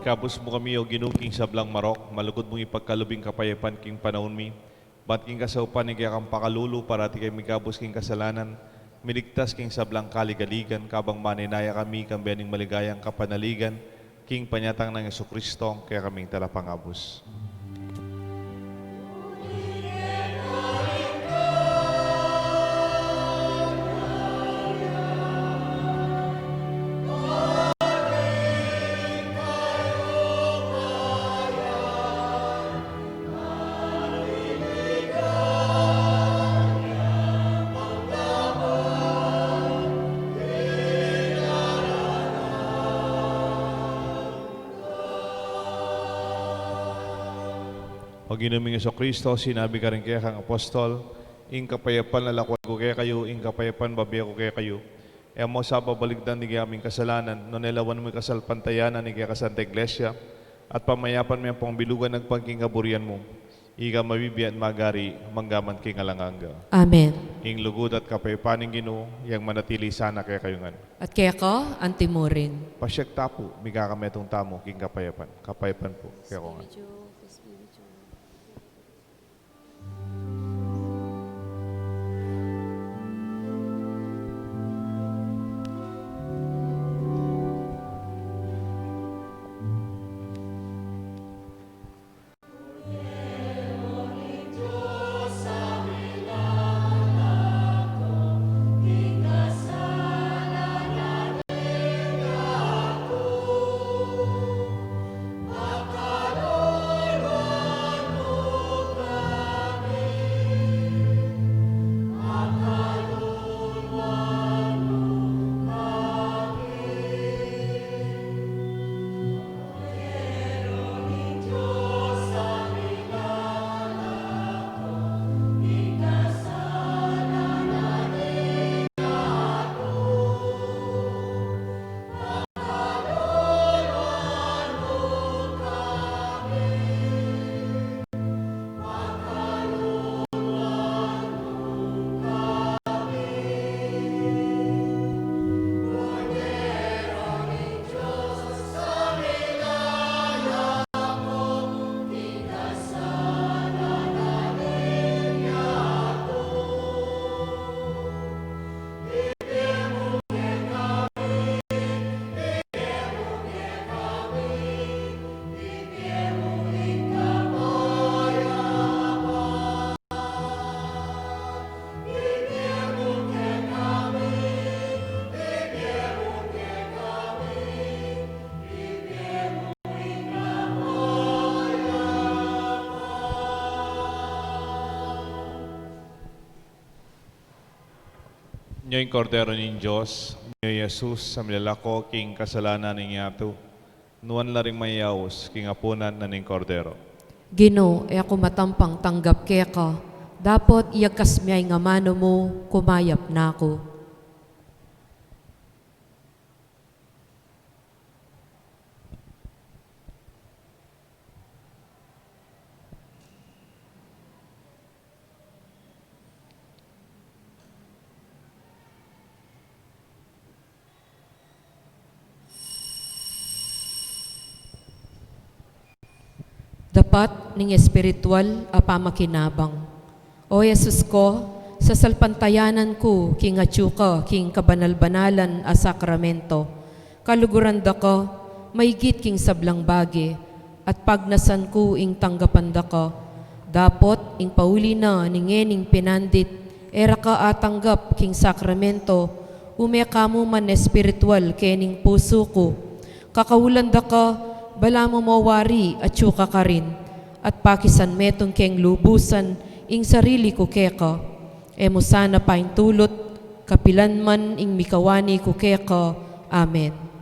Ikabus mu kami, O Ginu, king sablang marok, malugud mung ipagkalub ing kapayapan king panaun mi, bat king kasaupan ning kekang pakalulu, parati kami mikabus king kasalanan, miligtas king sablang kaligaligan, kabang manenaya kami king bie ning maligayang kapanaligan, king panyatang nang Jesucristo, kekaming Talapangabus. O Ginu ming Jesucristo, sinabi karing kekang apostol, ing kapayapan lalakwan ku kekayu, ing kapayapan bibie ku kekayu. E mu sa babalikdan ding kekaming kasalanan, nune lawan mu ing kasalpantayanan ning kekasanta Iglesia, at pamayapan me ampong bilugan agpang king kaburian mu. Ika mabibie at magari, mangga man king alang angga. Amen. Ing lugud at kapayapan ning Ginu, yang manatili sana kekayu ngan. At keka antimurin. Pasiag ta pu, mikakametung tamu king kapayapan. Kapayapan pu kekongan. Nyo ing Kordero ning Dios, nyo i Jesus, a milalako king kasalanan ning yatu. Nuan la ring mayaus king apunan na ning Kordero. Ginu, e ku matampang tanggap keka, dapot iyagkas mu ing amanu mu, kumayap na ku. Dapat ning espiritual a pamakinabang. O Jesus ko, sasalpantayanan ku king atyu ka king kabanal-banalan a sakramento. Kaluguran da ka, maigit king sablang bage, at pagnasan ku ing tanggapan da ka. Dapot ing pauli na ning ngening pinandit, e ra ka atanggap king sakramento, ume ka mu man espiritual kening pusu ku. Kakaulan da ka, balamu mo wari atyu ka karin, at pakisan metung keng lubusan ing sarili ku keka. E mu sana paintulut, kapilan man ing mikawani ku keka. Amen.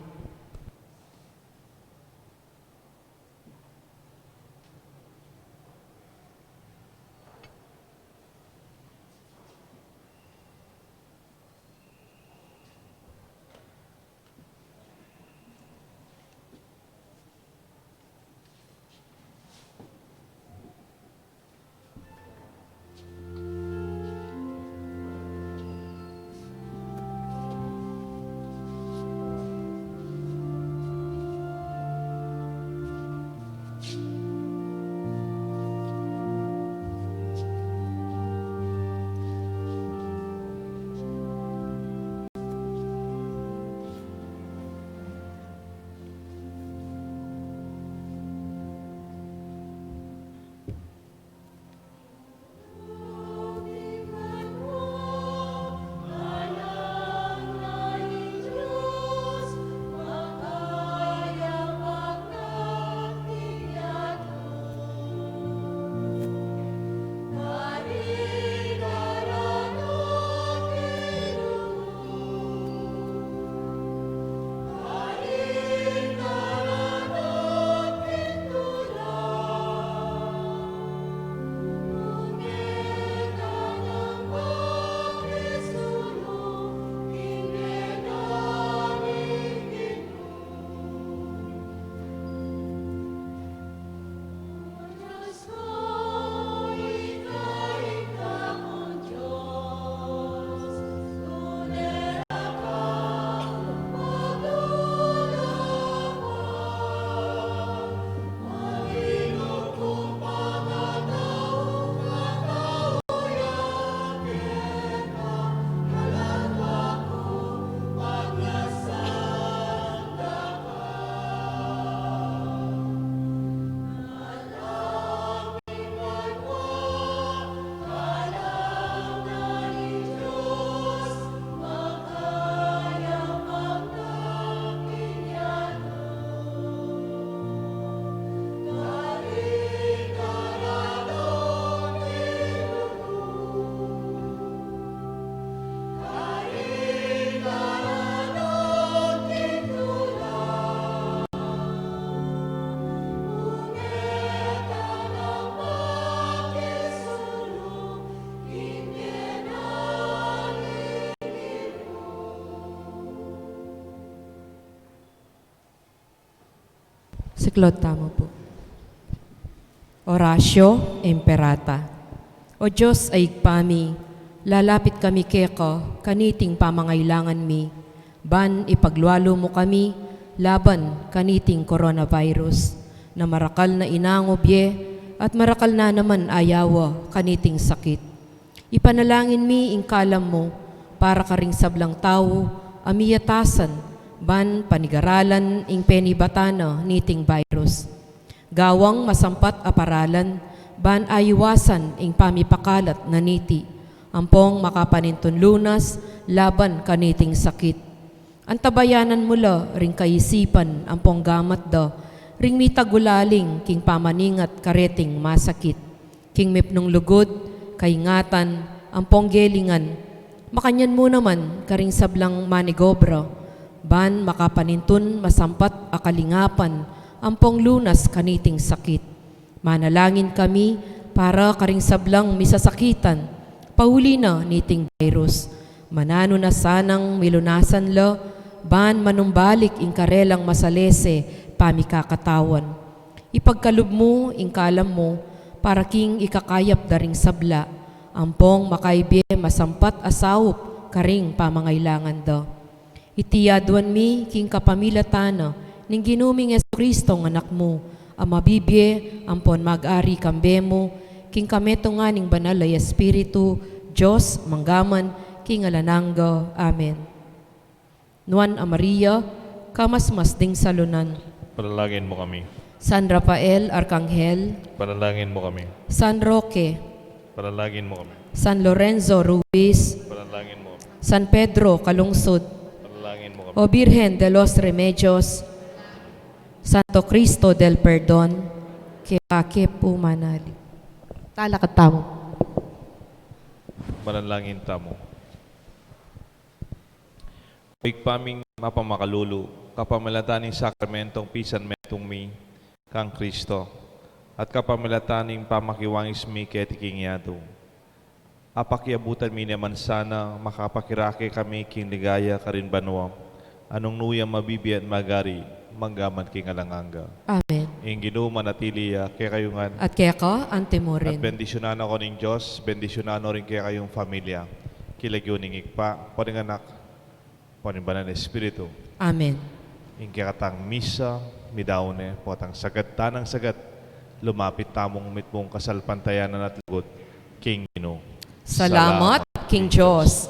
Siklaud tamu pu. Oratio Imperata. O Dios a Ibpa mi, lalapit kami keka kaniting pamangailangan mi, ban ipaglualu mu kami laban kaniting coronavirus, na marakal na inangub ye at marakal na naman ayawa kaniting sakit. Ipanalangin mi ing kalam mu para karing sablang tau a miyatasan ban panigaralan ing penibatan na niting virus. Gawang masampat a paralan ban aiwasan ing pamipakalat na niti, ampong makapanintun lunas laban kaniting sakit. Antabayanan mu la ring kaisipan ampong gamat da ring mitagulaling king pamaningat kareting masakit, king mipnung lugud, kaingatan, ampong gelingan, Makanyan mu naman karing sablang manigobra, ban makapanintun masampat a kalingapan ampong lunas kaniting sakit. Manalangin kami para karing sablang misasakitan, pauli na niting virus. Mananu na sanang milunasan la, ban manumbalik ing karelang masalese pamikakatawan. Ipagkalub mu ing kalam mu para king ikakayap da ring sabla, ampong makaibie masampat a saup karing pamangailangan da. Iti aduan mi king kapamilatan na ning Ginu ming Jesucristo a Anak mu, a mabibie ampon mag-ari kambe mu, king kametungan ning Banal a Espiritu, Dios, mangga man king alang angga. Amen. Nuan a Maria, kamasmas ding salunan. Panalangin mu kami. San Rafael Arkanghel. Panalangin mu kami. San Roque. Panalangin mu kami. San Lorenzo Ruiz. Panalangin mu kami. San Pedro Calungsod. Panalangin mu kami. O Birhen de los Remedios. Santo Cristo del Perdon. Keka ke pu manalangin. Talakad tamu. Manalangin tamu. O Ibpa ming mapamakalulu, kapamilatan ning sakramentong pisanmetung mi kang Kristo, at kapamilatan ning pamakiwangis mi keti king yatu, apakiabutan mi ne man sana makapakirake kami king ligaya karin banua, a nung nu ya mabibie at mag-ari, mangga man king alang angga. Amen. Ing Ginu manatili ya kekayu ngan. At keka antimurin. At bendisyunan na ko ning Dios, bendisyunan no rin kekayung familia. King lagyu ning Ibpa, ampon ning Anak, ampon ning Banal a Espiritu. Amen. Ing kekatang misa, midaun ne, potang sagad tanang sagad, lumapit tamung mitmung kasalpantayanan at lugud king Ginu. Salamat king Dios.